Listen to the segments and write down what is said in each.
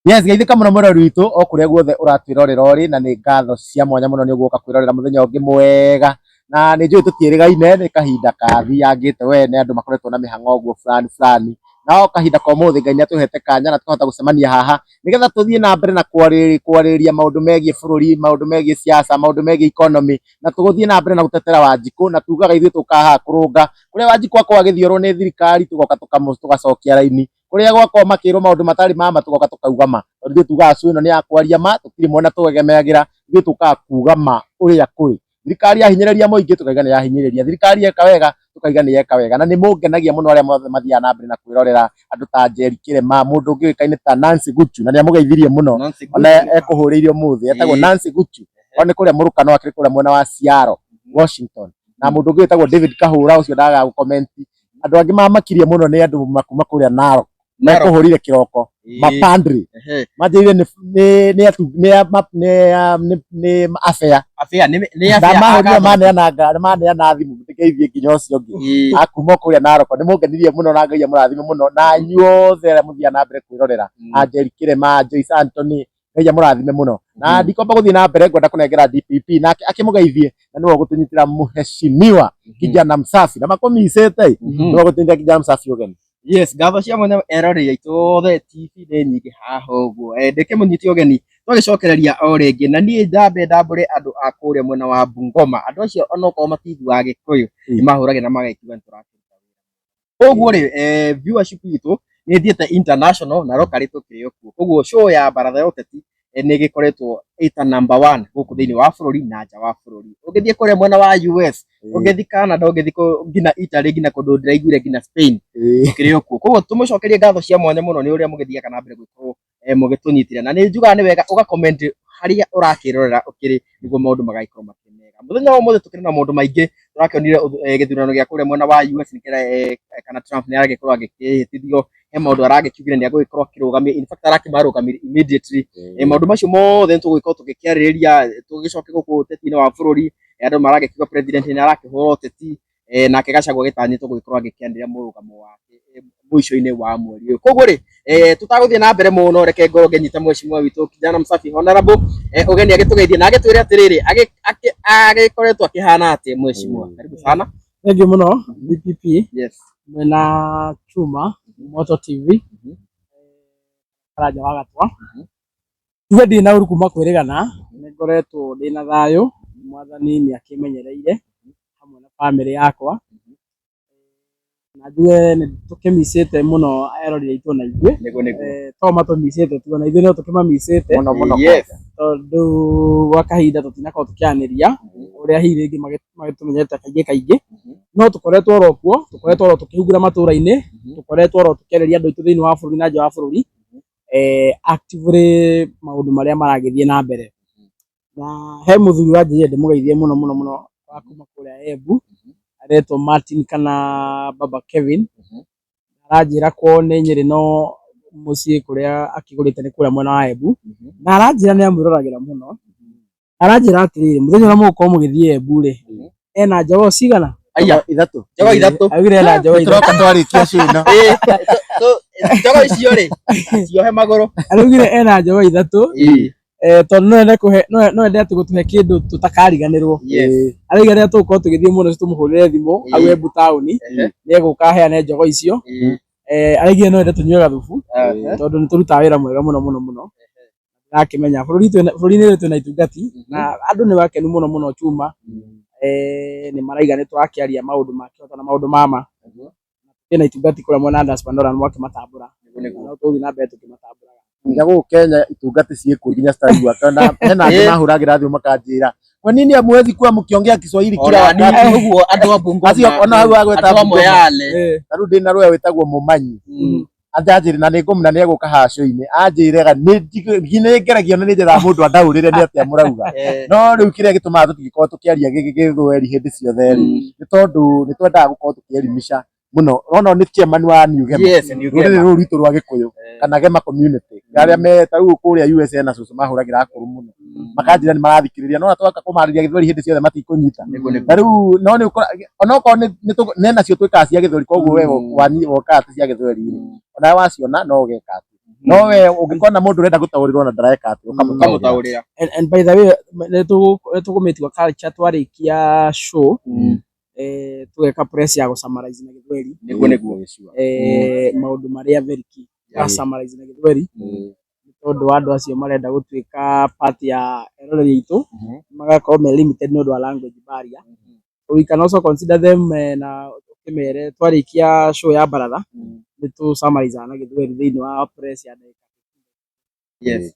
Yes, geithĩka mũno mwĩroreri witũ o kũrĩa guothe ũratwĩrorera ũrĩ, na nĩ ngatho cia mwanya mũno nĩ ũgũka kwĩrorera mũthenya ũngĩ mwega, na nĩ njũĩ tũtiĩrĩgaine, nĩ kahinda kathiangĩte we nĩ andũ makoretwo na mĩhang'o ũguo fulani fulani, no kahinda ka ũmũthĩ Ngai nĩ atũhete kanya na tũkahota gũcemania haha nĩgetha tũthiĩ na mbere na kwarĩrĩria maũndũ megiĩ bũrũri, maũndũ megiĩ siasa, maũndũ megiĩ economy, na tũgũthiĩ na mbere na gũtetera Wanjikũ, na tugaga ithuĩ tũkaga haha kũrũnga kũrĩa Wanjikũ akoragwo agĩthiorwo nĩ thirikari, tũgoka tũgacokia raini. Kũrĩa gwakorwo makĩrwo maũndũ matarĩ ma ma tũgoka tũkauga ma, tondũ ithuĩ tugaga show ĩno nĩ ya kwaria ma, tũtirĩ mwena twegemeagĩra, ithuĩ tũkaga kuga ma ũrĩa kũrĩ. Thirikari yahinyĩrĩria mũingĩ tũkauga nĩ yahinyĩrĩria, thirikari yeka wega tũkauga nĩ yeka wega, na nĩ mũngenagia mũno arĩa mothe mathiaga na mbere na kwĩrorera andũ ta Njeri Kĩrema, mũndũ ũngĩ ũĩkaine ta Nancy Guchu, na nĩ amũgeithirie mũno, ona ekũhũrĩire ũmũthĩ, etagwo Nancy Guchu, o nĩ kũrĩa Mũrukano akĩrĩ kũrĩa mwena wa Seattle, Washington, na mũndũ ũngĩ wĩtagwo David Kahũra ũcio ndagaga gũ comment. Andũ angĩ mamakirie mũno nĩ andũ makuma kũrĩa Narok, mekũhũrire kĩroko mapandri manjĩrire nĩ abea ndamahũrire maneana maneana thimũ ndĩgeithie nginya ũcio ũngĩ akuma kũrĩa Narok. Nĩ mũngenirie mũno na Ngai amũrathime mũno, na inyuothe arĩa mũthiaga na mbere kwĩrorera, Angeli Kĩrema, Joyce Anthony, Ngai amũrathime mũno. Na ndikwamba gũthiĩ na mbere, ngwenda kũnengera DPP nake akĩmũgeithie, na nĩwe ũgũtũnyitĩra mheshimiwa kijana msafi na makũmicĩte, nĩwe ũgũtũnyitĩra kijana msafi ũgeni. Yes, ngatho cia mwanya eroreri aitũ othe, TV nĩ nyingĩ haha ũguo. Ndĩkĩmũnyite ũgeni twagĩcokereria o rĩngĩ, na niĩ ndambe ndambũre andũ a kũrĩa mwena wa Bungoma. Andũ acio onokorwo matiguaga Gĩkũyũ, nĩ mahũragĩra na magakiuga nĩ tũrakĩruta wĩra. Koguo rĩ, viewership itũ nĩ ĩthiĩte international na locally tũkĩrĩ o kuo. Koguo show ya Baratha ya Ũteti nĩ ĩgĩkoretwo ĩta number one gũkũ thĩinĩ wa bũrũri na nja wa bũrũri. Ũngĩthiĩ kũrĩa mwena wa US, ũngĩthiĩ Canada, ũngĩthiĩ nginya Italy, nginya kũndũ ndĩraiguire nginya Spain, tũkĩrĩ o kuo. Koguo tũmũcokerie ngatho cia mwanya mũno nĩ ũrĩa mũgĩthiaga na mbere gũkorwo mũgĩtũnyitĩrĩra. Na nĩ njugaga nĩ wega ũga comment harĩa ũrakĩrorera ũkĩrĩ nĩguo maũndũ magagĩkorwo makĩrĩ mega. Mũthenya wa ũmũthĩ tũkĩrĩ na maũndũ maingĩ, tũrakĩonire gĩthurano gĩa kũrĩa mwena wa US nĩkĩra kana Trump nĩ aragĩkorwo agĩkĩhĩtithio, he maũndũ aragĩkiugire nĩ agũgĩkorwo akĩrũgamia, in fact arakĩmarũgamirie immediately. Maũndũ macio mothe nĩ tũgũgĩkorwo tũgĩkĩarĩrĩria, tũgĩcoke gũkũ ũteti-inĩ wa bũrũri, andũ maragĩkiuga president nĩ arakĩhũra ũteti, nake Gachagua agĩtanyĩtwo gũgĩkorwo agĩkĩanĩrĩra mũrũgamo wake mũico-inĩ wa mweri ũyũ. Koguo rĩ, tũtagũthiĩ na mbere mũno, reke ngorwo ngĩnyita mheshimiwa witũ kijana msafi honorable ũgeni agĩtũgeithie na agĩtwĩre atĩrĩrĩ, agĩkoretwo akĩhana atĩa mheshimiwa. Karibu sana. Thank you mũno DPP. Yes. Mwena Chuma Moto TV. Karanja wa Gatwa. Tuge ndirĩ na ũru kuma kwĩrĩgana, nĩ ngoretwo ndĩna thayũ, mwathani nĩ akĩmenyereire hamwe na bamĩrĩ yakwa. Na njuge nĩ tũkĩmicĩte mũno eroreri aitũ na ithuĩ. Nĩguo nĩguo. To matũmicĩte tu, ona ithuĩ no tũkĩmamicĩte. Mũno mũno. Yes. Tondũ gwa kahinda tũtinakorwo tũkĩaranĩria ũrĩa hihi rĩngĩ magĩtũmenyete kaingĩ kaingĩ. No tũkoretwo oro kuo, tũkoretwo oro tũkĩhungura matũra-inĩ, tũkoretwo oro tũkĩarĩria andũ aitũ thĩinĩ wa bũrũri na nja wa bũrũri, actively maũndũ marĩa maragĩthiĩ na mbere. Na he mũthuri ũranjĩrire ndĩmũgeithie mũno mũno mũno wa kuma kũrĩa Embu, aretwo Martin kana Baba Kevin. Aranjĩra kwao nĩ Nyĩrĩ no mũciĩ kũrĩa akĩgũrĩte nĩ kũrĩa mwena wa Embu. Na aranjĩra nĩ amwĩroragĩra mũno. Aranjĩra atĩrĩrĩ, mũthenya ũrĩa mũgũkorwo mũgĩthiĩ Embu rĩ, ena njogoo cigana? Aya, Ithatũ. Njogoo ithatũ. Augire ena njogoo ithatũ. Tũroka twarĩkia show ĩno. Njogoo icio rĩ, ciohe magũrũ. Araugire ena njogoo ithatũ. Tondũ no ende kũhe, no ende atĩ gũtũhe kĩndũ tũtakariganĩrwo. Yes. Arauga rĩrĩa tũgũkorwo tũgĩthiĩ mũno tũmũhũrĩre thimũ hau Embu taũni, nĩ egũka aheane njogoo icio. Araugire no ende tũnyue gathubu tondũ nĩ tũrutaga wĩra mwega mũno mũno mũno. Ndakĩmenya bũrũri-inĩ ũyũ twĩna itungati na andũ nĩ akenu mũno mũno Chuma. Nĩ maraiga nĩ tũrakĩaria maũndũ ma kĩhooto na maũndũ ma ma. Kwĩna itungati kũrĩa mwena wa Diaspora nĩ mwakĩmatambũra. No tũgũthiĩ na mbere tũkĩmatambũraga. Nginya gũkũ Kenya itungati ciĩkuo nginya citaraigua kana hena angĩ mahũragĩra thimũ makanjĩra kwa nini hamwezi kuwa mkiongea Kiswahili kila wakati. Ũguo andũ a Bungoma, Acio ona hau agweta andũ a Bungoma. Moyale. Ta rĩu ndĩna rũya wĩtagwo Mũmanyi. Anjanjĩre na nĩ ngũmũna nĩ egũka haha show-inĩ anjĩrega nĩ ngeragia na nĩ njethaga mũndũ andaũrĩre nĩ atĩa mũrauga. No rĩu kĩrĩa gĩtũmaga tũtigĩkorwo tũkĩaria gĩthweri hĩndĩ ciothe rĩ, nĩ tondũ nĩ twendaga gũkorwo tũkĩelimisha mũno. Ũrona nĩ chairman wa New Gema. Yes, New Rũrĩrĩ Gema. rũrũ rwitũ rwa Gĩkũyũ kana Gema community arĩa me ta rĩu kũrĩa USA na cũcũ mahũragĩra akũrũ mũno makanjĩra nĩ marathikĩrĩria no twaka kũmarĩria gĩthweri hĩndĩ ciothe matikũnyita. Nĩguo nĩguo. Na rĩu no nĩ ũkora onokorwo nĩ nacio twĩkaga cia gĩthweri, koguo we wokaga ti cia gĩthweri rĩ, onawe waciona no ũgeka atĩ. No we ũngĩkona mũndũ ũrenda gũtaũrĩrwo na ndareka atĩ ũkamũtaũrĩra. Ũkamũtaũrĩra. And by the way, nĩ tũkũmĩtua culture twarĩkia show, tũgeka press ya gũ-summarize na Gĩthweri. Nĩguo nĩguo. Maũndũ marĩa very key tũga-summarize na Gĩthweri nĩ tondũ wa andũ acio marenda gũtuĩka part ya eroreri aitũ, magakorwo me limited nĩ ũndũ wa language barrier. So we can also consider them, na tũkĩmere twarĩkia show ya baratha nĩ tũ summarize na Gĩthweri thĩinĩ wa press ya ndagĩka. Yes.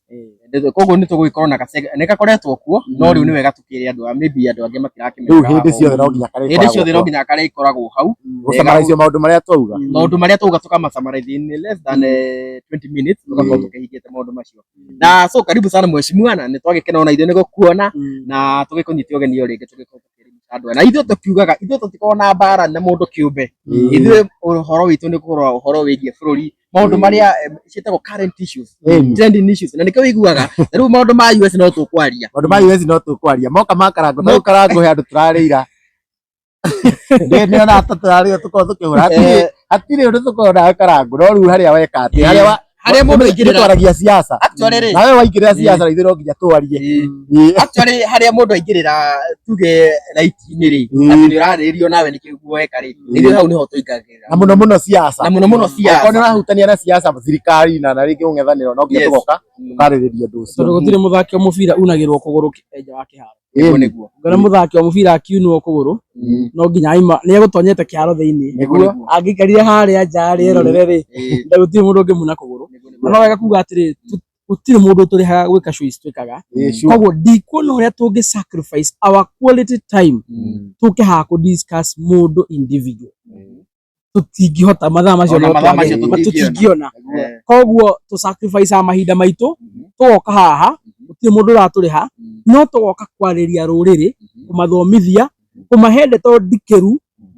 Koguo nĩ tũgũgĩkorwo na nĩ gakoretwo kuo, no rĩu nĩ wega tũkĩre andũ a maybe andũ angĩ Rĩu matirakĩmenya. Hĩndĩ ciothe no nginya karĩ Hĩndĩ ciothe no nginya karĩkoragwo hau. Gũcamaraithio maũndũ marĩa twauga. Maũndũ marĩa twauga tũkamasummarize in less than 20 minutes, tũgakorwo tũkĩhingĩte maũndũ macio. Na so karibu sana mheshimiwa, na nĩ twagĩkena ona ithuĩ nĩ gũkuona na tũgĩkũnyita ũgeni o rĩngĩ tũgĩkorwo tũkĩelimisha andũ aya. Na ithuĩ tũkiugaga ithuĩ tũtikoragwo na mbara na mũndũ kĩũmbe. Ithuĩ ũhoro witũ nĩ kũrora ũhoro wĩgiĩ bũrũri, maũndũ marĩa ciĩtagwo current issues, trending issues, na nĩkĩo wĩiguaga na rĩu maũndũ ma US no tũkwaria. Maũndũ ma US no tũkwaria moka ma Karango no Karango he andũ tũrarĩira nĩona ta tũrarĩra tũkorwo tũkĩhũra hatirĩ ũndũ tũkorwo nawe Karango, no rĩu harĩa weka atĩ harĩa Harĩa mũndũ aingĩrĩra twaragia siasa actually rĩ nawe waingĩrĩra siasa na ithuĩ no nginya twarie. Actually harĩa mũndũ aingĩrĩra tuge raiti-inĩ rĩ, atĩ nĩ ũrarĩrĩrio nawe nĩkĩo weka rĩ, ithuĩ hau nĩho tũingagĩrĩra. Na mũno mũno siasa. Na mũno mũno Okorwo nĩ siasa. ũrahutania na siasa, thirikari na rĩngĩ ũng'ethanĩro, no nginya tũgoka tũkarĩrĩria ũndũ ũcio. Tondũ gũtirĩ mũthaki wa mũbira unagĩrwo kũgũrũ nja wa kĩharo. Nĩguo nĩguo. Ngona mũthaki wa mũbira akiunwo kũgũrũ no nginya aima nĩ egũtonyete kĩharo thĩinĩ. Nĩguo. Angĩikarire harĩa nja rĩ erorere rĩ, gũtirĩ mũndũ ũngĩmuna kũgũrũ. Na no wega kuga atĩrĩ, gũtirĩ mũndũ tũrĩhaga gwĩka show ici twĩkaga. Koguo ndikuona ũrĩa tũngĩ sacrifice our quality time tũke haha kũ discuss mũndũ individual. Tũtingĩhota mathaa macio Ona no mathaa twage, macio tũtingĩona. Tũtingĩona. Koguo tũ sacrifice mahinda maitũ tũgoka haha, gũtirĩ mũndũ ũratũrĩha, no tũgoka kwarĩria rũrĩrĩ, kũmathomithia, kũmahe ndeto ndikĩru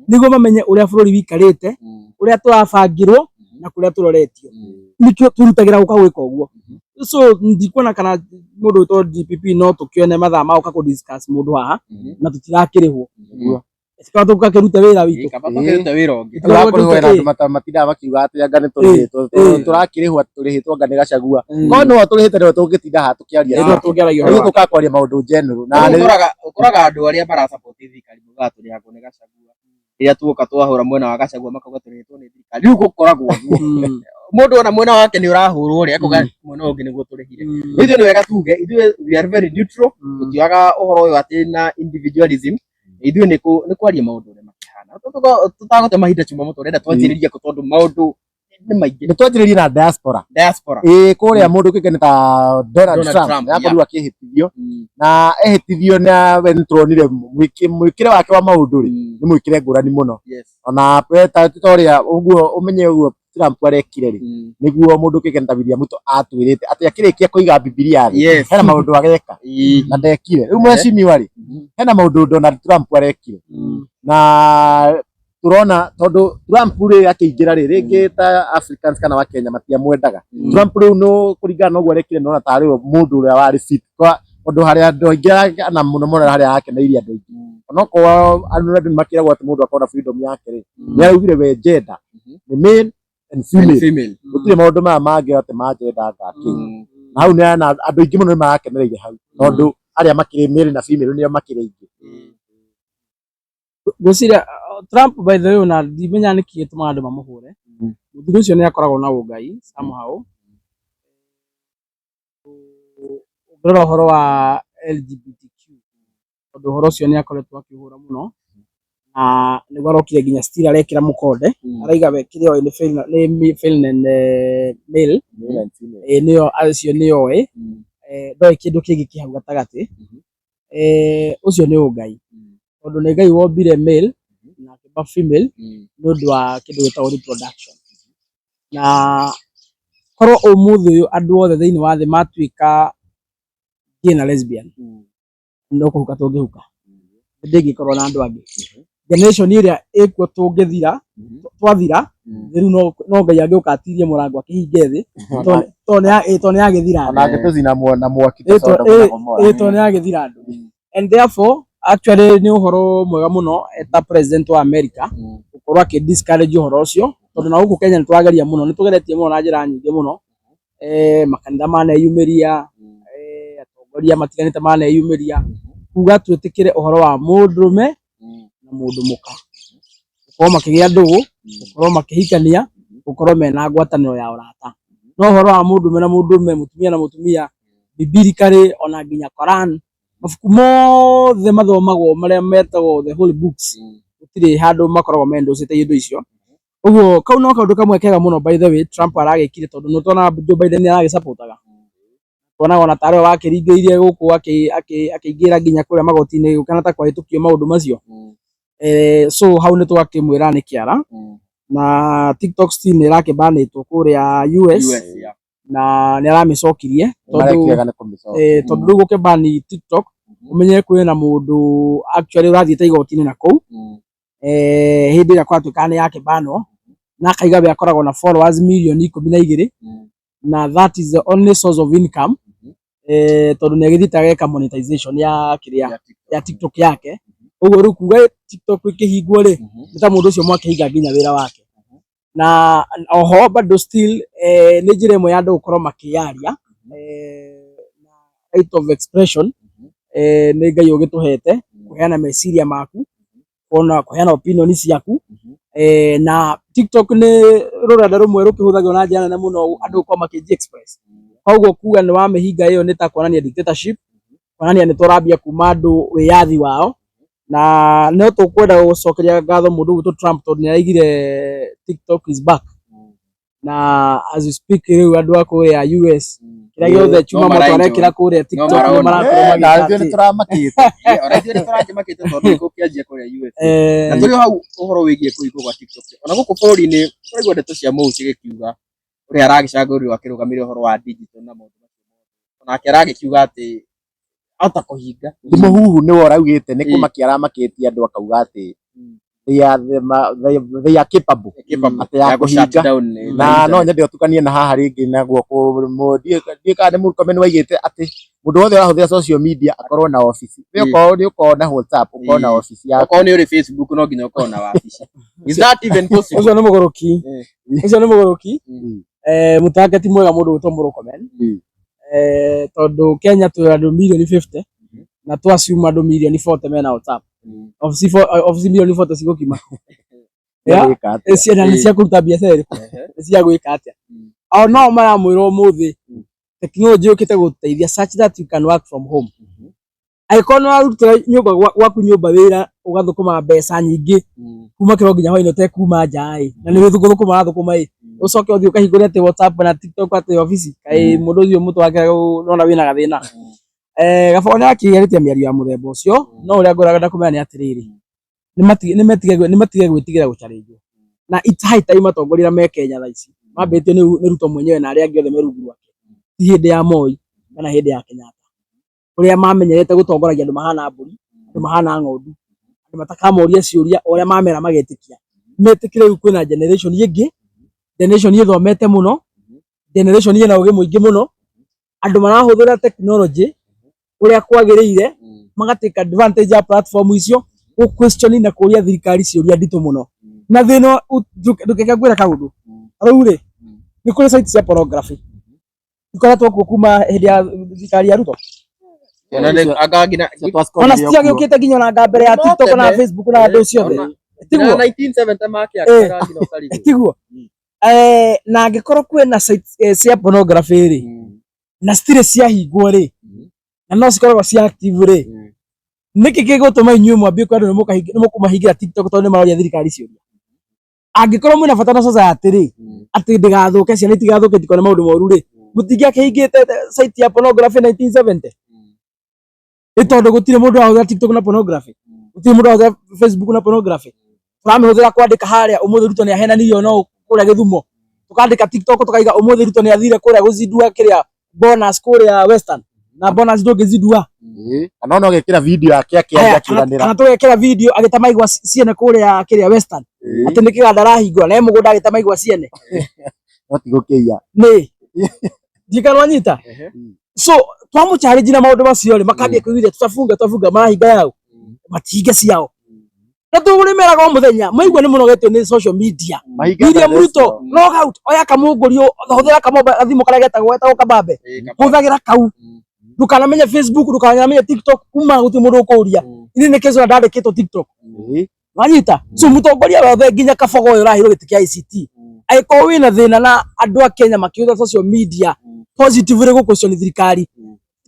nĩguo mamenye ũrĩa bũrũri wĩikarĩte, ũrĩa tũrabangĩrwo na kũrĩa tũroretio. Nĩkĩo twĩrutagĩra gũka gwĩka ũguo. So ndikuona kana mũndũ wĩtwo DPP no tũkĩone mathaa ma gũka kũ discuss mũndũ haha na tũtirakĩrĩhwo. Kaba tũgakĩruta wĩra witũ. Kaba tũkĩrute wĩra ũngĩ. Tũrakũrĩhwo na andũ matindaga makiuga atĩ anga nĩ tũrĩhĩtwo, tũrakĩrĩhwo atĩ tũrĩhĩtwo anga nĩ Gachagua. Korwo nĩwe tũrĩhĩte nĩwe tũngĩtinda haha tũkĩaria. Nĩguo tũngĩaragia Rĩu ũhoro. tũkaga kwaria maũndũ general. Na Rĩu ũkoraga andũ arĩa marasupport thirikari maugaga tũrĩhagwo nĩ Gachagua, rĩrĩa tuoka twahũra mwena wa Gachagua makauga tũrĩhĩtwo nĩ thirikari. Rĩu gũkoragwo ũguo, mũndũ ona mwena wake nĩ ũrahũrwo rĩ, akauga mwena ũyũ ũngĩ nĩguo tũrĩhire. Rĩu ithuĩ nĩ wega tuge ithuĩ we are very neutral, tũtioyaga ũhoro ũyũ atĩ na individualism. Ithuĩ nĩ kwaria maũndũ ũrĩa makĩhana. Tũtagũte mahinda chuma mũtũ ũrenda twanjĩrĩrie kũ, tondũ maũndũ nĩ maingĩ. Nĩ twanjĩrĩrie na diaspora. Diaspora. Ĩĩ, kũrĩa mũndũ kĩngĩ ta Donald Donald Trump Trump, nĩakorirwo akĩhĩtithio na ehĩtithio na we nĩtũronire mwĩkĩre wake wa maũndũ rĩ, nĩ mwĩkĩre ngũrani mũno. Ona we ta ũrĩa ũguo ũmenye ũguo Trump arekire rĩ, nĩguo mũndũ kĩngĩ ta William Ruto atwĩrĩte atĩ akĩrĩkia kũiga Bibilia thĩ, hena maũndũ ageka na ndekire. Rĩu mheshimiwa rĩ, hena maũndũ Donald Trump arekire na turona tondũ Trump rĩ akĩingĩra rĩ, rĩngĩ ta Africans kana wa Kenya matiamwendaga. Trump rĩu no kũringana na ũguo arekire nona tarĩ we mũndũ ũrĩa warĩ fit kwa ũndũ harĩa andũ aingĩ na mũno mũno harĩa akeneirie andũ aingĩ, onokorwo andũ nĩ makĩragwo atĩ mũndũ akorwo na freedom yake rĩ, nĩ araugire we gender nĩ male and female, female. Gũtirĩ maũndũ maya mangĩ atĩ ma gender ngakĩ. Na hau nĩ na andũ aingĩ mũno nĩ marakenereire hau tondũ arĩa makĩrĩ male na female nĩo makĩrĩ aingĩ. Ngwĩciria Trump, by the way, ona ndimenya nĩkĩ gĩtũmaga andũ mamũhũre. Mũthuri ũcio nĩ akoragwo na ũngai somehow. Ũngĩrora ũhoro wa LGBTQ, tondũ ũhoro ũcio nĩ akoretwo akĩũhũra mũno na nĩguo arokire nginya still arekĩra mũkonde, araiga we kĩrĩa oĩ nĩ female and male. Male and female. Ĩĩ, nĩyo acio nĩyo oĩ, ndoĩ kĩndũ kĩngĩ kĩ hau gatagatĩ. Ũcio nĩ ũngai tondũ nĩ Ngai wombire male na akĩũmba female nĩ ũndũ wa kĩndũ gĩtagwo reproduction. Na korwo ũmũthĩ ũyũ andũ othe thĩinĩ wa thĩ matuĩka gay na lesbian, no kũhuka tũngĩhuka, ndĩngĩkorwo na andũ angĩ, generation ĩrĩa ĩkuo tũngĩthira, twathira rĩu no Ngai angĩũka atirie mũrango akĩhinge thĩ tondũ nĩ yagĩthira Ona angĩtũcina na mwaki ta Ĩĩ, Sodom na Gomora. Ĩĩ, tondũ nĩ yagĩthira andũ. And therefore actually nĩ ũhoro mwega mũno ta president wa America gũkorwo akĩ discourage ũhoro ũcio, tondũ na gũkũ Kenya nĩ tũrageria mũno, nĩ tũgeretie mũno na njĩra nyingĩ mũno. Makanitha maneyumĩria, atongoria matiganĩte maneyumĩria kuga twĩtĩkĩre ũhoro wa mũndũrũme na mũndũ mũka gũkorwo makĩgĩa ndũgũ, gũkorwo makĩhikania, gũkorwo mena ngwatanĩro ya ũrata. No ũhoro wa mũndũrũme na mũndũrũme, mũtumia na mũtumia, biblically ona nginya Quran, mabuku mothe mathomagwo marĩa metagwo the holy books, gũtirĩ handũ makoragwo mendũcĩte indo icio. Ũguo kau no kaũndũ kamwe kega mũno, by the way, Trump aragĩkire, tondũ nĩ tuonaga Joe Biden nĩ aragĩsupportaga, tuonaga ona tarĩ we wakĩringĩrĩirie gũkũ akĩingĩra nginya kũrĩa magoti-inĩ gũkĩhana ta kwahĩtũkio maũndũ macio. So hau nĩ twakĩmwĩra nĩ kĩara na TikTok still nĩ ĩrakĩbanĩtwo kũrĩa US. US, yeah. Na nĩ aramĩcokirie tondũ Marekĩrega nĩ kũmĩcokia. Tondũ rĩu gũkĩbani TikTok, ũmenye kwĩna mũndũ actually ũrathiĩte igoti-inĩ na kũu hĩndĩ ĩrĩa kwatuĩkaga nĩ yakĩbanwo, na akaiga we akoragwo na followers 12 milioni na that is the only source of income, tondũ nĩ agĩthiĩte ageka monetization ya kĩrĩa ya TikTok yake. Ũguo rĩu kuga TikTok ĩkĩhingwo rĩ, nĩ ta mũndũ ũcio mwakĩhinga nginya wĩra wake. Na oho bado still nĩ njĩra ĩmwe ya andũ gũkorwo makĩyaria, na right of expression nĩ Ngai ũgĩtũhete kũheana meciria maku, kuona kũheana opinion ciaku. Na TikTok nĩ rũrenda rũmwe rũkĩhũthagĩrwo na njĩra nene mũno andũ gũkorwo makĩji express. Koguo kuga nĩ wamĩhinga, ĩyo nĩ ta kuonania dictatorship, kuonania nĩ tũrambia kuma andũ wĩyathi wao. Na no tũkwenda gũcokeria ngatho mũndũ ũgwĩtwo Trump, tondũ nĩ araigire TikTok is back, na as we speak rĩu andũ a kũrĩa US kĩrĩa gĩothe chuma No moto mara arekĩra kũrĩa TikTok nĩ marona. marakorwo Na magĩka ithuĩ nĩ atĩ tũramakĩte. Ona ithuĩ nĩ tũrakĩmakĩte tondũ gũkĩanjia kũrĩa USA. Na tũrĩ o hau ũhoro wĩgiĩ kũhingwo gwa TikTok, ona gũkũ bũrũri-inĩ tũraigua ndeto cia Mũhu cigĩkiuga ũrĩa aragĩcagũrirwo akĩrũgamĩrĩra ũhoro wa digital na maũndũ macio mothe, onake aragĩkiuga atĩ ahota kũhinga. Ti mũhuhu nĩwe ũraugĩte nĩ kũmakia aramakĩtie andũ, akauga atĩ they are capable Capable atĩ ya ya gũ shut kũhinga. down Na no internet. nyende ũtukanie na haha rĩngĩ na guoko ndiũĩ kana nĩ Murkomen waigĩte atĩ mũndũ wothe ũrahũthĩra social media akorwo na ofici. We okorwo nĩ ũkorwo na WhatsApp, ũkorwo na ofici yaku. Okorwo nĩ ũrĩ Facebook, no nginya ũkorwo na wabici. Is that even possible? Ũcio nĩ mũgũrũki, ũcio nĩ mũgũrũki. Mũtake ti mwega mũndũ gwĩtwo Murkomen, tondũ Kenya twĩ andũ 50 milioni na tũ assume andũ 40 milioni mena WhatsApp, ofici 40 milioni cigũkima. Cia gwĩka atĩa? Ciana nĩ cia kũruta biacara ĩrĩkũ? Nĩ cia gwĩka atĩa? O no maramwĩra ũmũthĩ tekinoronjĩ yũkĩte gũteithia such that you can work from home. Angĩkorwo nĩ warutĩra nyũmba gwaku nyũmba wĩra ũgathũkũma mbeca nyingĩ kuma kĩroko nginya hwainĩ ũtekuma nja ĩ, na nĩ gũthũkũma ũrathũkũma ĩ, ũcoke ũthiĩ ũkahingũre atĩ WhatsApp na TikTok atĩ obici, kaĩ mũndũ ũcio mũtwe wake nona wĩna gathĩna. Gabao nĩ akĩgeretie mĩario ya mũthemba ũcio, no ũrĩa ngwĩraga kũmenya nĩ atĩrĩrĩ, nĩ matige gwĩtigĩra gũcharĩnjwo, na it's high time atongoria arĩa me Kenya thaa ici mambĩtio nĩ Ruto mwenyewe na arĩa angĩ othe me rungu rwake, ti hĩndĩ ya Moi kana hĩndĩ ya Kenyatta ũrĩa mamenyerete gũtongoragia andũ mahana mbũri, andũ mahana ng'ondu, andũ matakamoria ciũria, o ũrĩa mamera magetĩkia. Metĩkĩre rĩu kwĩna generation ĩngĩ, generation ĩthomete mũno, generation ĩna ũgĩ mũingĩ mũno, andũ marahũthĩra technology ũrĩa kwagĩrĩire, maga take advantage ya platform icio gũ question na kũria thirikari ciũria nditũ mũno. Na thĩna ndũkeke ngwĩra kaũndũ rĩu rĩ, nĩ kũrĩ site cia pornography ikoretwo kuo kuma hĩndĩ ya thirikari ya Ruto. Ona nĩ- anga nginya Ona citiagĩũkĩte nginya ona anga mbere ya No TikTok na tene. Facebook na andũ ciothe. Nginya Tiguo? 1970 makĩakaga nginya ũkarigwo. Tiguo? Na angĩkorwo kwĩna site cia pornography rĩ, na citirĩ ciahingwo rĩ, na no cikoragwo ci active rĩ, nĩkĩ gĩgũtũma inyuĩ mwambie kwenda nĩ mũkũmahingĩra TikTok tondũ nĩ maroria thirikari ciũria? Angĩkorwo mwĩna bata na society rĩ, atĩ ndĩgathũke, ciana itigathũke, itikone maũndũ moru rĩ, mũtingĩakĩhingĩte site ya pornography 1970? Nĩ tondũ gũtirĩ mũndũ ũrahũthĩra TikTok na pornography, gũtirĩ mũndũ ũrahũthĩra Facebook na pornography. Tũramĩhũthĩra kwandĩka harĩa ũmũthĩ Ruto nĩ ahenanirio no kũrĩa Gĩthumo, tũkandĩka TikTok tũkaiga ũmũthĩ Ruto nĩ athire kũrĩa gũzindua kĩrĩa bonus kũrĩa Western, na bonus ndũngĩzindua. Kana ona ũgekĩra video yake akĩaria Aya, akiuganĩra. Kana tũgekĩra video agĩtema igwa ciene kũrĩa kĩrĩa Western, atĩ nĩ kĩganda arahingũra na e mũgũnda agĩtema igwa ciene. No ti gũkĩiya. Nĩ ndikanwanyita wanyita. So twamũ challenge na maũndũ macio rĩ, makambia kwĩguithia tutafunga, tutafunga, marahinga yao, matihinge ciao. Na tũrĩmeraga o mũthenya maigua nĩ mũnogetio nĩ social media. Mahinga William internet Ruto ciao. log out, oya kamũngũrio, hũthĩra gathimũ karĩa getagwo kabambe, hũthagĩra kau, ndũkanamenye Facebook, ndũkanamenye TikTok, kuma gũtirĩ mũndũ ũkũria ini nĩ kĩcora ndandĩkĩtwo TikTok. Wanyita? So mũtongoria wothe nginya Kabogo ũyũ ũraheirwo gĩtĩ kĩa ICT, angĩkorwo wĩna thĩna na andũ a Kenya makĩhũthĩra social media positively gũ question thirikari,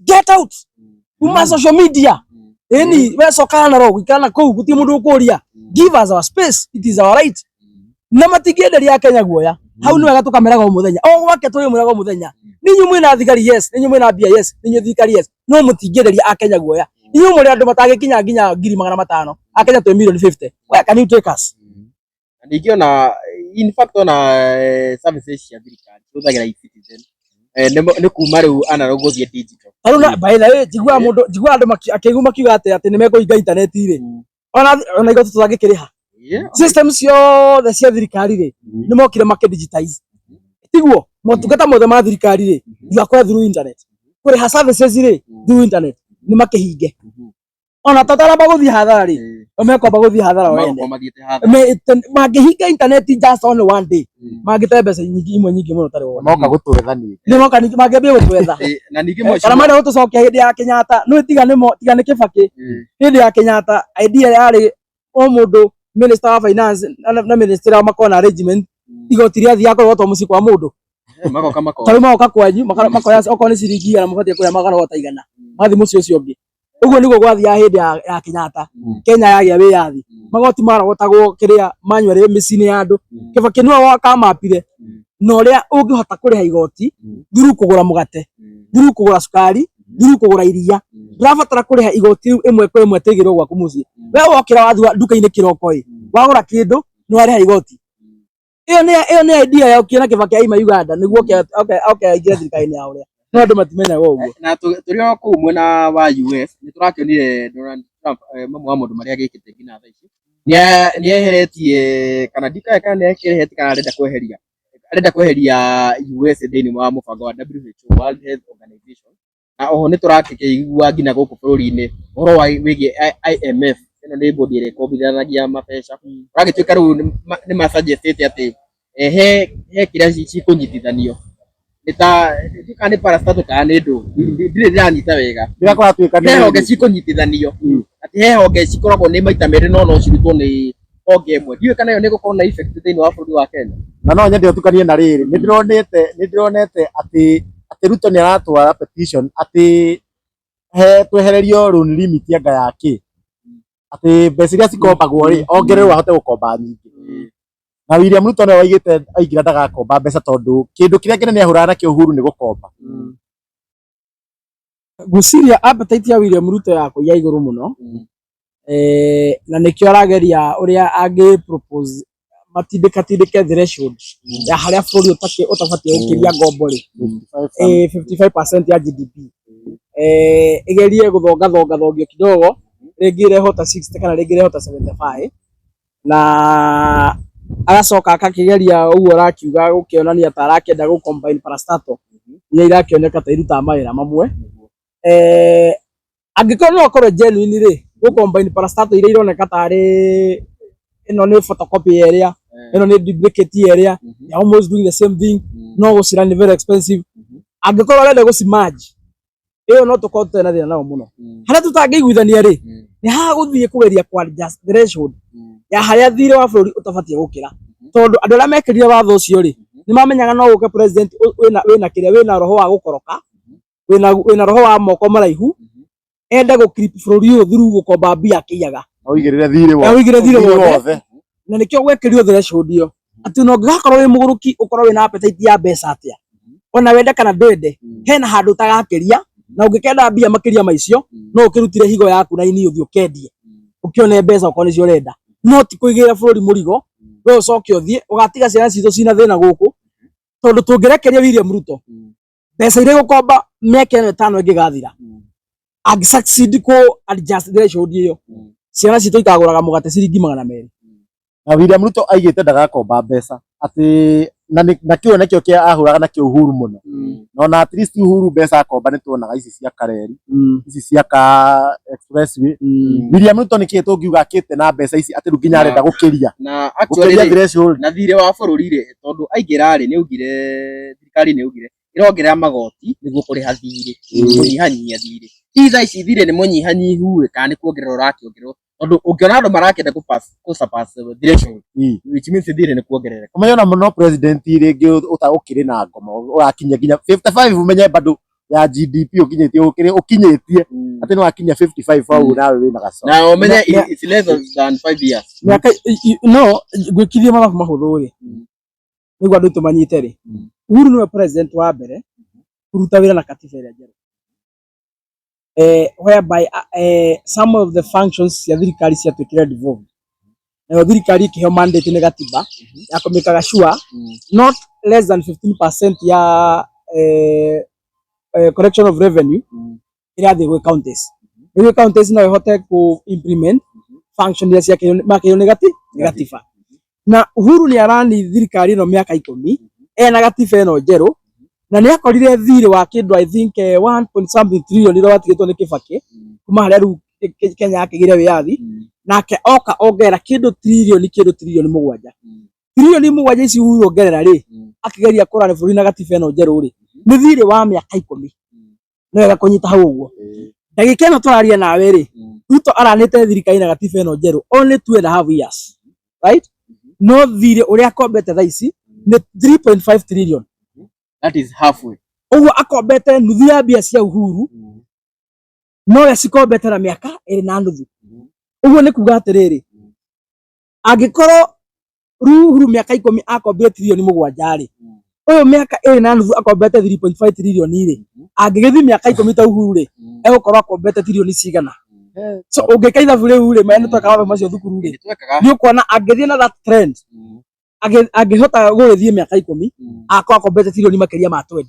get out kuma social media. Ĩni we coka na rogo, ikara na kũu, gũtirĩ mũndũ ũkũria. Give us our space, it is our right. Na matingĩenderia Kenya guoya. Hau nĩ wega tũkameraga o mũthenya, o gwake tũrĩmwĩraga o mũthenya, ninyu mwĩna thigari, yes, ninyu mwĩna mbia, yes, ninyu thirikari, yes, no mũtingĩenderia a Kenya guoya. Inyuĩ mũrĩ andũ matangĩkinya nginya 500,000, a Kenya twĩ 50 million. Where can you take us? Na ningĩ ona in fact ona services cia thirikari hũthagĩra e-Citizen, nĩ kuma rĩu analog gũthiĩ digital. Tarĩu na by the way, njiguaga mũndũ, njiguaga andũ akĩigua makiuga atĩ nĩ mekũhinga internet rĩ, ona igoti tũtangĩkĩrĩha. System ciothe cia thirikari rĩ, nĩ mokire makĩ digitize, tiguo? Motungata mothe ma thirikari rĩ, you acquire through internet, kũrĩha services rĩ through internet, nĩ makĩhinge. Ona tũtaramba gũthiĩ hathara rĩ, o mekwamba gũthiĩ hathara o ene. Magokorwo mathiĩte hathara. Mangĩhinga internet just only one day, mangĩte mbeca nyingĩ, imwe nyingĩ mũno tarĩ wona. Moka gũtwetha ningĩ. Nĩ moka ningĩ mangĩambia gũtwetha. Na ningĩ Kana mheshimiwa marenda gũtũcokia hĩndĩ ya Kenyatta, nĩ tiga nĩ mo, tiga nĩ Kibaki. Hĩndĩ ya Kenyatta idea yarĩ o mũndũ minister wa finance na minister wa makorwo na arrangement, igoti rĩathiaga kũrogotwo mũciĩ kwa mũndũ. Magoka makoya. Tarĩu magoka kwanyu, makoya okorwo nĩ ciringi 100 mũbatiĩ kũrĩa makarogota 100, mathiĩ mũciĩ ũcio ũngĩ. Ũguo nĩguo gwathiaga hĩndĩ ya Kenyatta. Kenya yagĩa wĩyathi, magoti marogotagwo kĩrĩa manually mĩciĩ-inĩ ya andũ. Kibaki nĩwe wakamapire na ũrĩa ũngĩhota kũrĩha igoti through kũgũra mũgate, through kũgũra cukari, through kũgũra iria. Ndũrabatara kũrĩha igoti rĩu ĩmwe kwa ĩmwe tĩgĩrwo gwaku mũciĩ. We wokĩra wathiĩ nduka-inĩ kĩroko ĩ, wagũra kĩndũ nĩ warĩha igoti. Ĩyo nĩ idea yokire na Kibaki aima Uganda nĩguo oke aingĩre thirikari-inĩ ya ũrĩa, no andũ matimenyaga ũguo. Na tũrĩ o kũu mwena wa US nĩ tũrakĩonire Donald Trump, mamwe wa maũndũ marĩa agĩkĩte nginya thaa ici nĩ eheretie, kana ndikae kana nĩ akĩeheretie kana arenda kweheria US thĩinĩ wa mũbango wa WHO, World Health Organization. Na oho nĩ tũrakĩigua nginya gũkũ bũrũri-inĩ ũhoro wa wĩgiĩ IMF, ĩno nĩ bodi ĩrĩa ĩkombithanagia mabeca, ũragĩtuĩka rĩu nĩ masuggestĩte atĩ he kĩrĩa cikũnyitithanio, nĩ ta ndiũĩ kana nĩ parastatal kana nĩ ndũ, ndirĩ ndĩranyita wega. Rĩrĩa kũratuĩka He honge cikũnyitithanio, atĩ he honge cikoragwo nĩ maita merĩ no cirutwo nĩ honge ĩmwe. Ndiũĩ kana ĩyo nĩ ĩgũkorwo na effect thĩinĩ wa bũrũri wa Kenya. Na no nyende ũtukanie na rĩrĩ, nĩ ndĩronete atĩ Ruto nĩ aratwara petition atĩ he twehererio loan limit anga ya kĩ, atĩ mbeca iria cikombagwo rĩ, ongererwo ahote gũkomba nyingĩ. Na William Ruto nĩwe waigĩte aingĩra ndagakomba mbeca, tondũ kĩndũ kĩrĩa kĩnene ahũraga nakĩo Uhuru nĩ gũkomba. Ngwĩciria appetite ya William Ruto ya kũiya igũrũ mũno, na nĩkĩo arageria ũrĩa angĩ propose matindĩkatindĩke threshold ya harĩa bũrũri ũtabatiĩ gũkĩria ngombo rĩ, 55% ya GDP, ĩgerie gũthonga thonga thongio kidogo, rĩngĩ ĩrehwo ta 60 kana rĩngĩ ĩrehwo ta 75, na agacoka akakĩgeria ũguo arakiuga gũkĩonania ta arakĩenda gũ combine parastatal iria irakĩoneka ta irutaga mawĩra mamwe. Angĩkorwo no akorwo genuine rĩ gũ combine parastatal iria ironeka tarĩ ĩno nĩ photocopy ya ĩrĩa ĩno nĩ duplicate ya ĩrĩa, they are almost doing the same thing, no gũcira nĩ very expensive. Angĩkorwo arenda gũcimerge, ĩyo no tũkorwo tũtarĩ na thĩna nayo mũno. Harĩa tũtangĩiguithania rĩ, nĩ haha gũthiĩ kũgeria kũ adjust threshold ya harĩa thirĩ wa bũrũri ũtabatiĩ gũkĩra, tondũ andũ arĩa mekĩrire watho ũcio rĩ, nĩ mamenyaga no gũke president wĩna kĩrĩa, wĩna roho wa gũkoroka, wĩna roho wa moko maraihu, ende gũ clip bũrũri ũyũ through gũkomba mbia akĩiyaga. Ũigĩrĩre thirĩ wothe. Ũigĩrĩre thirĩ wothe. Na nĩkĩo gwekĩrirwo threshold ĩyo, atĩ ona ũngĩgakorwo wĩ mũgũrũki, ũkorwo wĩna appetite ya mbeca atĩa, ona wende kana ndwende, hena handũ ũtagakĩria, na ũngĩkenda mbia makĩria ma icio, no ũkĩrutire higo yaku na ini ũthiĩ ũkendie ũkĩone mbeca okorwo nĩcio ũrenda, no ti kũigĩrĩra bũrũri mũrigo we ũcoke ũthiĩ ũgatiga ciana citũ cina thĩna gũkũ. Tondũ tũngĩrekeria William Ruto mbeca iria gũkomba mĩaka ĩno 5 ĩngĩgathira, angĩ succeed kũ adjust threshold ĩyo, ciana citũ ikagũraga mũgate ciringi 200. Na William Ruto aigĩte ndagakomba mbeca, atĩ Na na kĩo nakĩo kĩa ahũraga nakĩo Uhuru mũno, na ona at least Uhuru mbeca akomba nĩ tuonaga ici cia Kareri, ici cia ka expressway. William Ruto nĩ kĩĩ tũngiuga akĩte na mbeca ici atĩ rĩu nginya arenda gũkĩria Na actually gũkĩria rĩ, threshold? Na thirĩ wa bũrũri rĩ, tondũ aingĩra rĩ, nĩ augire, thirikari nĩ augire ĩrongerera magoti nĩguo kũrĩha thirĩ, kũnyihanyihia thirĩ. Hihi thaa ici thirĩ nĩ mũnyihanyihu ĩ, kana nĩ kuongerera ũrakĩongererwo? Tondũ ũngĩona andũ marakĩenda kũ surpass threshold, which means thirĩ nĩ kuongerereka. Ũmenye ona mũno president rĩngĩ ũkĩrĩ na ngoma ũrakinyia nginya 55, ũmenye bado ya GDP ũkinyĩtie ũkĩrĩ ũkinyĩtie atĩ nĩ wakinyia 55 hau, nawe wĩna gaco. Na ũmenye it's less than 5 years. Mĩaka no ngwĩkithie mathabu mahũthũ rĩ, nĩguo andũ aitũ manyite rĩ, Uhuru nĩwe president wa mbere kũruta wĩra na katiba ĩrĩa njerũ, whereby some of the functions cia thirikari ciatuĩkire devolved, nayo thirikari ĩkĩheo mandate nĩ gatiba ya kũmĩkaga sure not less than 15% ya collection of revenue ĩrathiĩ gwĩ counties, nĩguo counties no ihote ku implement function iria ciakĩrwo makĩrwo nĩ gatiba. Na Uhuru nĩ arani thirikari ĩno mĩaka 10 ena gatiba ĩno njerũ, na nĩ akorire thirĩ wa kĩndũ, I think, 1 point something trillion ũrĩa watigĩtwo nĩ Kibaki kuma harĩa rĩu Kenya yakĩgĩire wĩyathi. Nake oka ongerera kĩndũ tririoni 7. Tririoni 7 ici Uhuru ongerera rĩ, akĩgeria kũrani bũrũri na gatiba ĩno njerũ rĩ, nĩ thirĩ wa mĩaka 10. Nĩ wega kũnyita hau ũguo. Ndagĩka ĩno tũraria nawe rĩ, Ruto aranĩte thirikari na gatiba ĩno njerũ only 2.5 years, right? No thirĩ ũrĩa akombete thaa ici nĩ 3.5 trillion. That is halfway. Ũguo akombete nuthu ya mbia cia Uhuru, no we cikombete na mĩaka 2.5. Ũguo nĩ kuga atĩrĩrĩ, angĩkorwo Uhuru mĩaka 10 akombire tririoni 7 rĩ, ũyũ mĩaka 2.5 akombete 3.5 trillion rĩ, angĩgĩthiĩ mĩaka 10 ta Uhuru rĩ, egũkorwo akombete tririoni cigana? So ũngĩka ithabu rĩu rĩ, maya nĩ twekaga mathabu macio thukuru rĩ, Nĩ twekaga. Nĩ ũkuona angĩthiĩ na that trend, angĩhota gũgĩthiĩ mĩaka 10, akorwo akombete tririoni makĩria ma 20.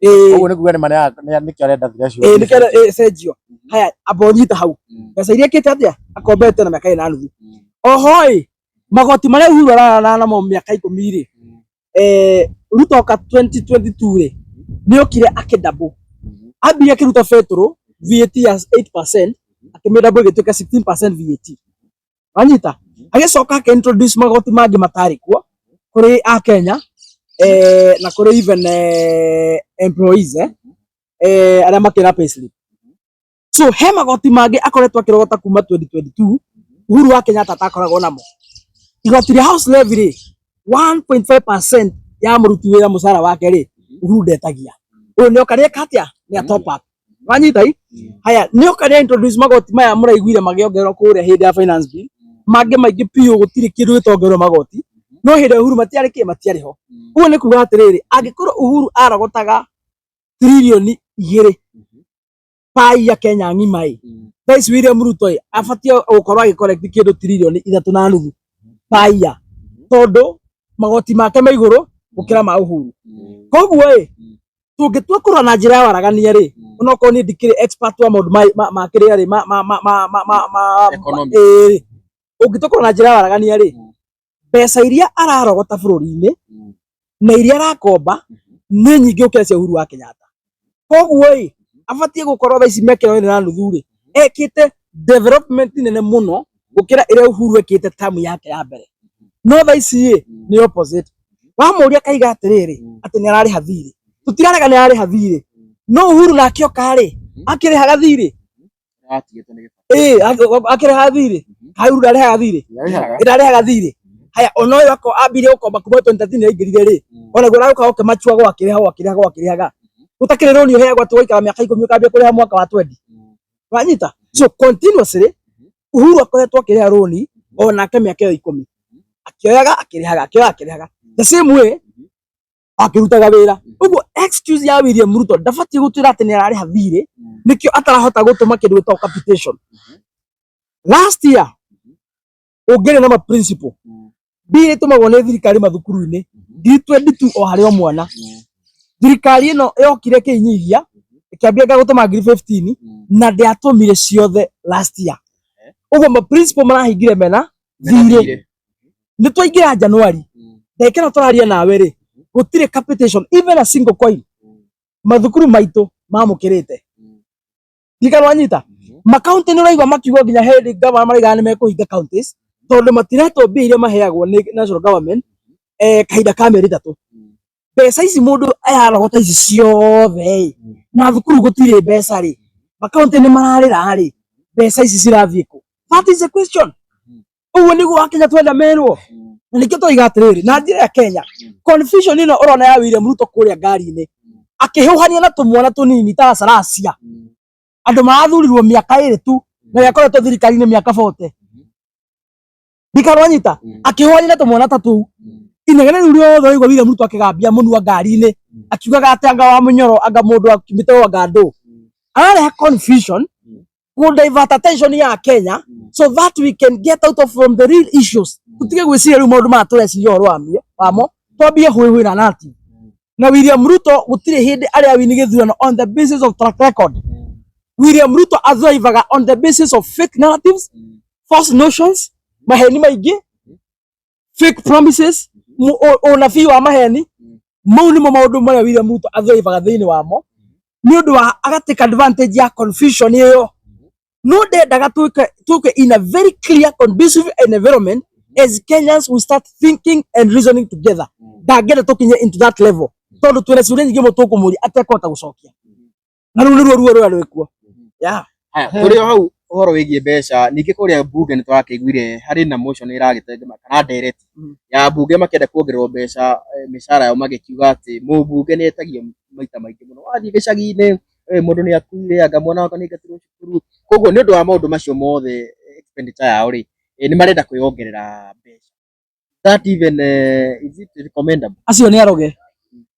Ĩĩ. Ũguo nĩ kuga nĩ nĩkĩo arenda threshold. Ĩĩ, nĩkĩo ĩcenjio. Haya, amba ũnyite hau, mbeca iria ĩkĩte atĩa akombete na mĩaka 2.5. Oho ĩ, magoti marĩa Uhuru ararana namo mĩaka 10 rĩ, Ruto oka 2022 rĩ, nĩ okire akĩdouble. Ambire akĩruta betũrũ VAT ya 8%, akĩmĩdouble ĩgĩtuĩka 16% VAT. Wanyita? Agĩcoka akĩ introduce magoti mangĩ matarĩ kuo kũrĩ a Kenya, na kũrĩ even employees, arĩa makĩrĩ na payslip. So he magoti mangĩ akoretwo akĩrogota kuma 2022 Uhuru wa Kenyatta atakoragwo namo. Igoti rĩa house levy rĩ, 1.5% ya mũruti wĩra mũcara wake rĩ, Uhuru ndetagia. Ũyũ nĩ oka nĩeka atĩa? Nĩ a top up. Wanyita i? Haya, nĩ oka nĩ introduce magoti maya mũraiguire magĩongererwo kũrĩa hĩndĩ ya finance bill. Mangĩ maingĩ biũ, gũtirĩ kĩndũ gĩtongererwo magoti. No hĩndĩ ya Uhuru matiarĩ kĩ matiarĩ ho. Ũguo nĩ kuga atĩrĩrĩ, angĩkorwo Uhuru arogotaga tririoni 2 pai ya Kenya ng'ima ĩ, thaa ici William Ruto ĩ abatiĩ gũkorwo agĩ collect kĩndũ tririoni 3.5 paia, tondũ magoti make me igũrũ gũkĩra ma Uhuru. Koguo ĩ, tũngĩtua kũrora na njĩra ya waragania rĩ, onokorwo niĩ ndikĩrĩ expert wa maũndũ ma kĩrĩa rĩ, ma Economics. Ĩĩ, ũngĩtua kũrora na njĩra ya waragania rĩ, mbeca iria ararogota bũrũri-inĩ na iria arakomba nĩ nyingĩ gũkĩra cia Uhuru wa Kenyatta. Koguo ĩ, abatiĩ gũkorwo thaa ici mĩaka ĩno 2.5 rĩ, ekĩte development nene mũno gũkĩra ĩrĩa Uhuru ekĩte tamu yake ya mbere. No thaa ici ĩ, nĩ opposite. Wamũria akaiga atĩrĩrĩ, atĩ nĩ ararĩha thirĩ. Tũtirarega nĩ ararĩha thirĩ, no Uhuru nake oka rĩ, akĩrĩhaga thirĩ? Atigĩtwo nĩ Gĩbakĩ. Ĩĩ, akĩrĩhaga thirĩ? Kaĩ Uhuru ndarĩhaga thirĩ? Nĩarĩhaga. Ndarĩhaga thirĩ. Haya, ona ũyũ ako ambire gũkomba kuma 2013 aingĩrire rĩ, onaguo aragũka ũkĩmachuagwo akĩrĩhagwo akĩrĩhagwo akĩrĩhaga. Gũtakĩrĩ rũni ũheagwo atĩ waikara mĩaka 10 ũkambia kũrĩha mwaka wa 20. Wanyita? So continuously Uhuru akoretwo akĩrĩha rũni onake mĩaka ĩyo 10, akĩoyaga akĩrĩhaga, akĩoyaga akĩrĩhaga, the same way akĩrutaga wĩra. Ũguo excuse ya William Ruto ndabatiĩ gũtwĩra atĩ nĩ ararĩha thirĩ, nĩkĩo atarahota gũtũma kĩndũ gĩtagwo capitation. Last year ũngĩrĩ na ma principal, mbia ĩtũmagwo nĩ thirikari mathukuru-inĩ 22,000 o harĩ o mwana. Thirikari ĩno yokire ĩkĩinyihia, ĩkĩambia gũtũma 15,000, na ndĩatũmire ciothe last year. Ũguo ma principal marahingire mena thirĩ. Nĩ twaingĩra January, Ndagĩka ĩno tũraria nawe rĩ, gũtirĩ capitation even a single coin mathukuru maitũ mamũkĩrĩte. Ndikana wanyita makaunti nĩ ũraigua makiuga nginya hĩndĩ gavana maraiga nĩ mekũhinga counties tondũ matiretwo mbia iria maheagwo nĩ national government kahinda ka mĩeri 3. Mbeca ici mũndũ ararogota ici ciothe ĩ, na thukuru gũtirĩ mbeca rĩ, makaunti nĩ mararĩra rĩ, mbeca ici cirathiĩ kũ? That is the question. Ũguo nĩguo Akenya twenda merwo. Na nĩkĩo tũiga atĩrĩrĩ, na njĩra ya Kenya confusion ĩno ũrona ya William Ruto kũrĩa ngari-inĩ akĩhũhania na tũmwana tũnini ta Salasya, andũ marathurirwo mĩaka 2 tu na yakoretwo thirikari-inĩ mĩaka 40. Ndikarwanyita akĩhũhania na tũmwana ta tũu, inegene rĩu rĩothe ũraigua William Ruto akĩgambia mũnua ngari-inĩ akiugaga atĩ anga wa mũnyoro anga mũndũ akimĩte anga ndũ, ararehe confusion ku divert attention ya Kenya so that we can get out of from the real issues. Tutige gwĩciria rĩu maũndũ maya tũreciria ũhoro wamo, twambie hũĩhũĩ na narrative. Na William Ruto gũtirĩ hĩndĩ arĩa wini gĩthurano on the basis of track record. William Ruto athrivaga on the basis of fake narratives, false notions, maheni maingĩ, fake promises, ũnabii wa maheni. Mau nĩmo maũndũ marĩa William Ruto athrivaga thĩinĩ wamo, nĩ ũndũ wa agatake advantage ya confusion ĩyo. No ndendaga tuke in a very clear conducive environment as Kenyans we start thinking and reasoning together. Ndangĩenda tũkinye into that level tondũ twĩna ciũria nyingĩ mũno tũkũmũria atekũhota gũcokia, na rĩu nĩruo ruo rũrĩa rwĩkuo. Yeah. Haya, tũrĩ o hau ũhoro wĩgiĩ mbeca, ningĩ kũrĩa mbunge nĩ tũrakĩiguire harĩ na motion ĩragĩtengema kana ndereti ya mbunge makĩenda kuongererwo mbeca, mĩcara yao, magĩkiuga atĩ mũmbunge nĩ etagio maita maingĩ mũno, wathiĩ gĩcagi-inĩ mũndũ nĩ akuire, anga mwana wakwa nĩ aingatirwo cukuru. Koguo nĩ ũndũ wa maũndũ macio mothe expenditure yao rĩ, nĩ marenda kwĩyongerera mbeca. That even is it recommendable? Acio nĩ aroge.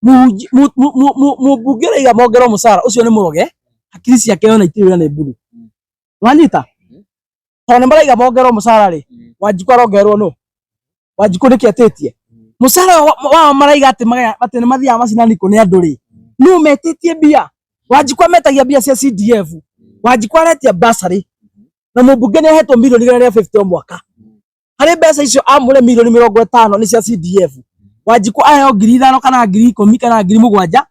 Mũmbunge ũraiga mongerwo mũcara ũcio nĩ mũroge, hakiri ciake ona itirĩ wĩra, nĩ mburu. Wanyita, tondũ nĩ maraiga mongerwo mũcara rĩ, Wanjikũ arongererwo nũ? Wanjikũ nĩkĩ etĩtie mũcara wao? Maraiga atĩ atĩ nĩ mathiaga macinani kũ nĩ andũ rĩ, nũ metĩtie mbia? Wanjikũ ametagia mbia cia CDF, Wanjikũ aretia bursary, na mũmbunge nĩ ahetwo milioni 150 o mwaka. Harĩ mbeca icio amũre milioni 50 nĩ cia CDF. Wanjikũ aheo 5,000 kana 10,000 kana 7,000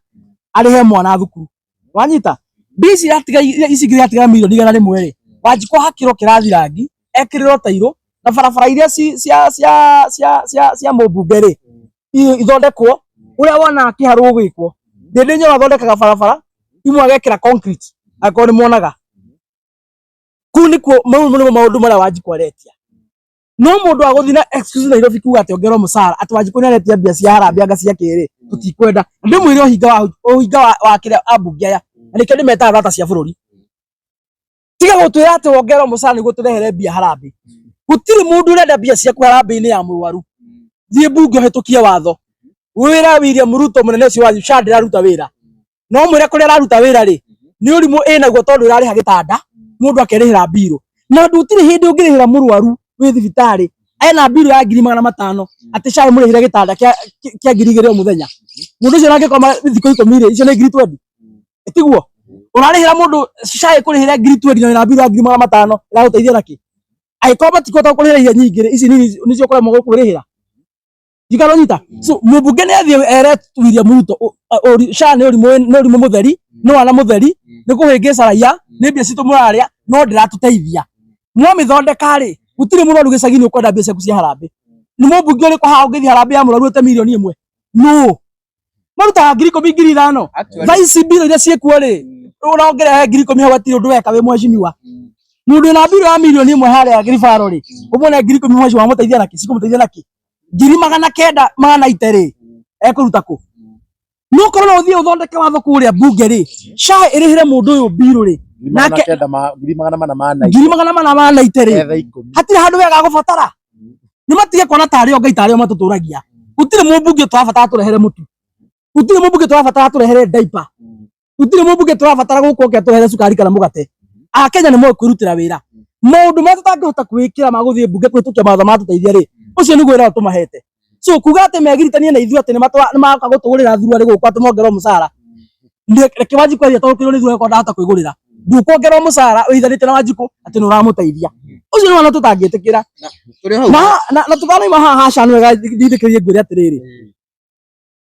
arĩhe mwana thukuru. Wanyita, mbia ici iratiga, ici ingĩ iratigara milioni 100 rĩ, Wanjikũ ahakĩrwo kĩrathi rangi, ekĩrĩrwo tairũ, na barabara iria cia cia cia cia cia mũmbunge rĩ ithondekwo ũrĩa wonaga kĩharũ gwĩkwo. Ndĩndĩ Nyoro athondekaga barabara imwe agekĩra concrete, angĩkorwo nĩ muonaga kũu nĩkuo. Mau nĩmo maũndũ marĩa Wanjikũ aretia. No mũndũ wa gũthiĩ na excuse Nairobi kuga atĩ ongerwo mũcara, atĩ Wanjikũ nĩ aretia mbia cia harambee anga cia kĩrĩ, tũtikwenda. Na ndĩmwĩre ũhinga wa kĩrĩa ambunge aya, na nĩkĩo ndĩmetaga thata cia bũrũri. Tiga gũtwĩra atĩ wongerwo mũcara nĩguo tũrehere mbia harambee. Gũtirĩ mũndũ ũrenda mbia ciaku harambee-inĩ ya mũrwaru. Thiĩ mbunge ũhĩtũkie watho, wĩra William Ruto mũnene ũcio wanyu, SHA ndĩraruta wĩra. No mwĩre kũrĩa araruta wĩra rĩ, nĩ ũrimũ ĩnaguo, tondũ ĩrarĩha gĩtanda mũndũ akerĩhĩra mbirũ, na gũtirĩ hĩndĩ ũngĩrĩhĩra mũrwaru wĩ thibitarĩ ena mbirũ ya 500,000 atĩ SHA ĩmũrĩhĩre gĩtanda kĩa 2,000 o mũthenya. Mũndũ ũcio angĩkoma thikũ 10 rĩ, icio nĩ 20,000. Tiguo ũrarĩhĩra mũndũ SHA ĩkũrĩhĩre 20,000 na wĩna mbirũ ya 500,000, ĩragũteithia nakĩ? Angĩkorwo matikũhota gũkũrĩhĩra iria nyingĩ rĩ, ici nini nĩcio ũkũremwo gũkwĩrĩhĩra. Ndikaronyita. So mũmbunge nĩ athiĩ ere William Ruto SHA nĩ ũrimũ, nĩ ũrimũ mũtheri, nĩ wana mũtheri, nĩ kũhĩngĩca raia, nĩ mbia citũ mũrarĩa no ndĩratũteithia. Mwamĩthondeka rĩ, gũtirĩ mũrwaru gĩcagi-inĩ ũkwenda mbia ciaku cia harambee. Nĩ mũmbunge ũrĩkũ haha ũngĩthiĩ harambee ya mũrwaru ĩte mirioni 1? Nũ marutaga 10,000, 5,000? Actually, Thaa ici mbirũ iria ciĩkuo rĩ, ũrongerehe 10,000 hau hatirĩ ũndũ weka wĩ mheshimiwa. Mũndũ wĩna mbirũ ya mirioni 1 harĩa gĩbaro rĩ, ũmwone 10,000 mheshimiwa, wamũteithia nakĩ? Cikũmũteithia nakĩ? 900,000 magana ite rĩ, ekũruta kũ? No korwo no ũthiĩ ũthondeke watho kũrĩa mbunge rĩ, SHA ĩrĩhĩre mũndũ ũyũ mbirũ rĩ, 400,000 400,000 ite rĩ, etha 10. Hatirĩ handũ wega gũbatara. Nĩ matige kuona tarĩ o Ngai, tarĩ o matũtũragia. Gũtirĩ mũmbunge tũrabatara tũrehere mũtu, gũtirĩ mũmbunge tũrabatara tũrehere diaper, gũtirĩ mũmbunge tũrabatara gũkũ oke atũrehere cukari kana mũgate. Akenya nĩ moĩ kwĩrutĩra wĩra. Maũndũ marĩa tũtangĩhota kwĩĩkĩra ma gũthiĩ mbunge kũhĩtũkia mawatho matũteithia rĩ, ũcio nĩguo wĩra ũrĩa tũmahete. So kuga atĩ megiritanie na ithuĩ atĩ nĩ magoka gũtũgũrĩra thuruarĩ gũkũ atĩ mongerwo mũcara, reke Wanjikũ athiĩ ataũkĩrwo nĩ thuruarĩ, korwo ndahota kwĩgũrĩra. Ndukuongerwo mucara wĩhithanĩtie na Wanjikũ atĩ nĩ ũramũteithia. Ũcio nĩ wana tũtangĩtĩkĩra. Tũrĩ hau. Na tũtanaima haha haca nĩ wega ndindĩkĩrĩrie ngwĩre atĩrĩrĩ,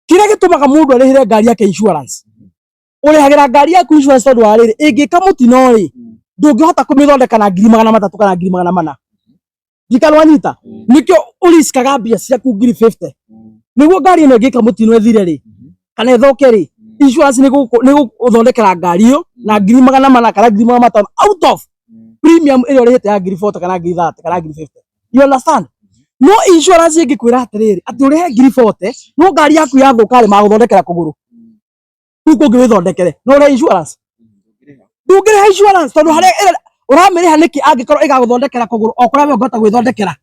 kĩrĩa gĩtũmaga mũndũ arĩhĩre ngari yake insurance, ũrĩhagĩra ngari yaku insurance tondũ wa rĩrĩ, ĩngĩka mũtino rĩ, ndũngĩhota kũmĩthondeka na 300,000 kana 400,000. Ndikana wanyita, nĩkĩo ũriskaga mbia ciaku 50,000 nĩguo ngari ĩno ĩngĩka mũtino ĩthire rĩ, kana ĩthũke rĩ, insurance nĩ gũthondekera ngari ĩyo na 400,000 kana 500,000 out of premium ĩrĩa ũrĩhĩte ya 40,000 kana 30,000 kana 50,000. You understand? No insurance ĩngĩkwĩra atĩrĩrĩ, atĩ ũrĩhe 40,000, no ngari yaku yathũka rĩ, magũthondekera kũgũrũ kũu kũngĩ wĩthondekere, no ũrĩhe insurance? Ndũngĩrĩha insurance, tondũ harĩa ũramĩrĩha nĩkĩ angĩkorwo ĩgagũthondekera kũgũrũ o kũrĩa we ũngĩhota gwĩthondekera?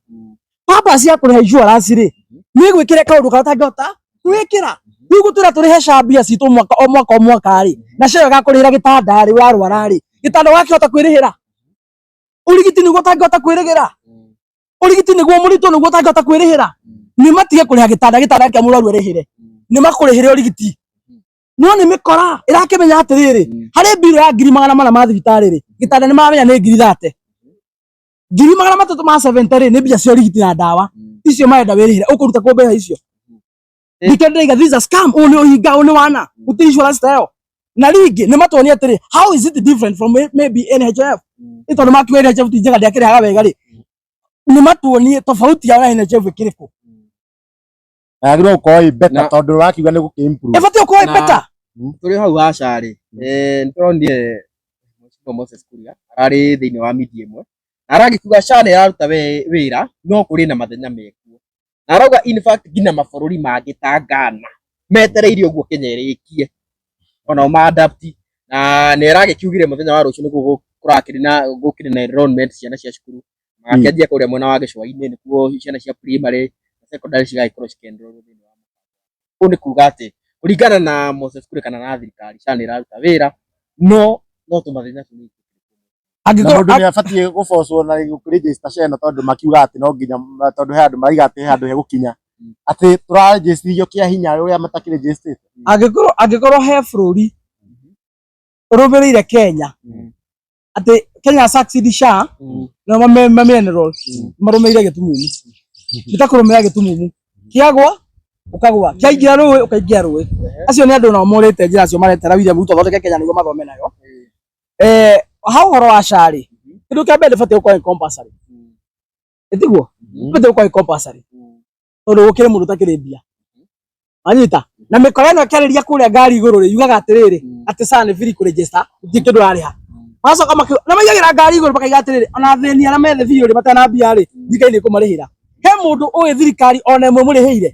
Purpose ya kũrĩha insurance rĩ, nĩ gwĩkĩre kaũndũ karĩa ũtangĩhota gwĩkĩra. Rĩu gũtwĩra tũrĩhe SHA mbia citũ mwaka o mwaka o mwaka rĩ, na SHA ĩyo ĩgakũrĩhĩra gĩtanda rĩ, warwara rĩ, gĩtanda wakĩhota kwĩrĩhĩra? Ũrigiti nĩguo ũtangĩhota kwĩrĩhĩra? Ũrigiti nĩguo mũritũ nĩguo ũtangĩhota kwĩrĩhĩra? Nĩ matige kũrĩha gĩtanda, gĩtanda kĩa mũrwaru arĩhĩre, nĩ makũrĩhĩre ũrigiti. No nĩ mĩkora ĩrakĩmenya atĩrĩrĩ, harĩ mbirũ ya 400,000 ma thibitarĩ rĩ, gĩtanda nĩ maramenya nĩ 30,000, 370,000 rĩ, nĩ mbia cia ũrigiti na ndawa icio marenda wĩrĩhĩre. Ũkũruta kũ mbeca icio? Nĩkĩo ndĩraiga this is a scam. Ũyũ nĩ ũhinga, ũyũ nĩ wana, gũtirĩ insurance ta ĩyo. Na rĩngĩ nĩ matuonie atĩrĩ, how is it different from maybe NHIF? Nĩ tondũ makiuga NHIF ti njega, ndĩakĩrĩhaga wega rĩ, nĩ matuonie tofauti yao na NHIF ĩkĩrĩkũ. Na yagĩrĩirwo gũkorwo ĩ better, tondũ ũrakiuga nĩ gũkĩ improve. Ĩbatiĩ gũkorwo ĩ better. Tũrĩ hau ha SHA rĩ, nĩ tũronire Mheshimiwa Moses Kuria ararĩ thĩinĩ wa media ĩmwe na aragĩkiuga SHA nĩ ĩraruta wĩra, no kũrĩ na mathĩna mekuo, na arauga in fact nginya mabũrũri mangĩ ta Ghana metereire ũguo Kenya ĩrĩkie onao ma adapt. Na nĩ aragĩkiugire mũthenya wa rũciũ nĩguo kũrakĩrĩ na gũkĩrĩ na enrollment ciana cia cukuru magakĩanjia kũrĩa mwena wa gĩcũa-inĩ, nĩkuo ciana cia primary na secondary cigagĩkorwo cikĩ-enroll thĩinĩ wa ũũ. Nĩ kuga atĩ kũringana na Moses Kuria kana na thirikari, SHA nĩ ĩraruta wĩra, no tũmathĩna tũnini. Na Angĩkorwo mũndũ nĩ abatiĩ gũbocwo na kũregister SHA ĩno, tondũ makiuga atĩ no nginya, tondũ he andũ maraiga atĩ he handũ hegũkinya atĩ tũraregisterithio kĩa hinya ũrĩa matakĩregisterĩte. Angĩkorwo he bũrũri ũrũmĩrĩire Kenya, atĩ Kenya succeed SHA na mame enroll, marũmĩrĩire gĩtumumu, nĩ ta kũrũmĩrĩra gĩtumumu, kĩagwa ũkagwa, kĩaingĩra rũĩ ũkaingĩra rũĩ. Acio nĩ andũ nao morĩte njĩra acio maretera William Ruto athondeke Kenya nĩguo mathome nayo. Ha ũhoro wa SHA rĩ, kĩndũ kĩa mbere ndĩbatiĩ gũkorwo ĩ compulsory, ĩtiguo? Ndĩbatiĩ gũkorwo ĩ compulsory tondũ gũkĩrĩ mũndũ ũtakĩrĩ mbia, wanyita? Na mĩkora ĩno ĩkĩarĩria kũrĩa ngari igũrũ rĩ, yugaga atĩrĩrĩ, atĩ SHA nĩ free kũregister, gũtirĩ kĩndũ ũrarĩha. Magacoka na maigagĩra ngari igũrũ makaiga atĩrĩrĩ, ona athĩni arĩa me thĩ biũ rĩ, matarĩ na mbia rĩ, thirikari nĩ ĩkũmarĩhĩra. He mũndũ ũĩ thirikari ona ĩmwe mũrĩhĩire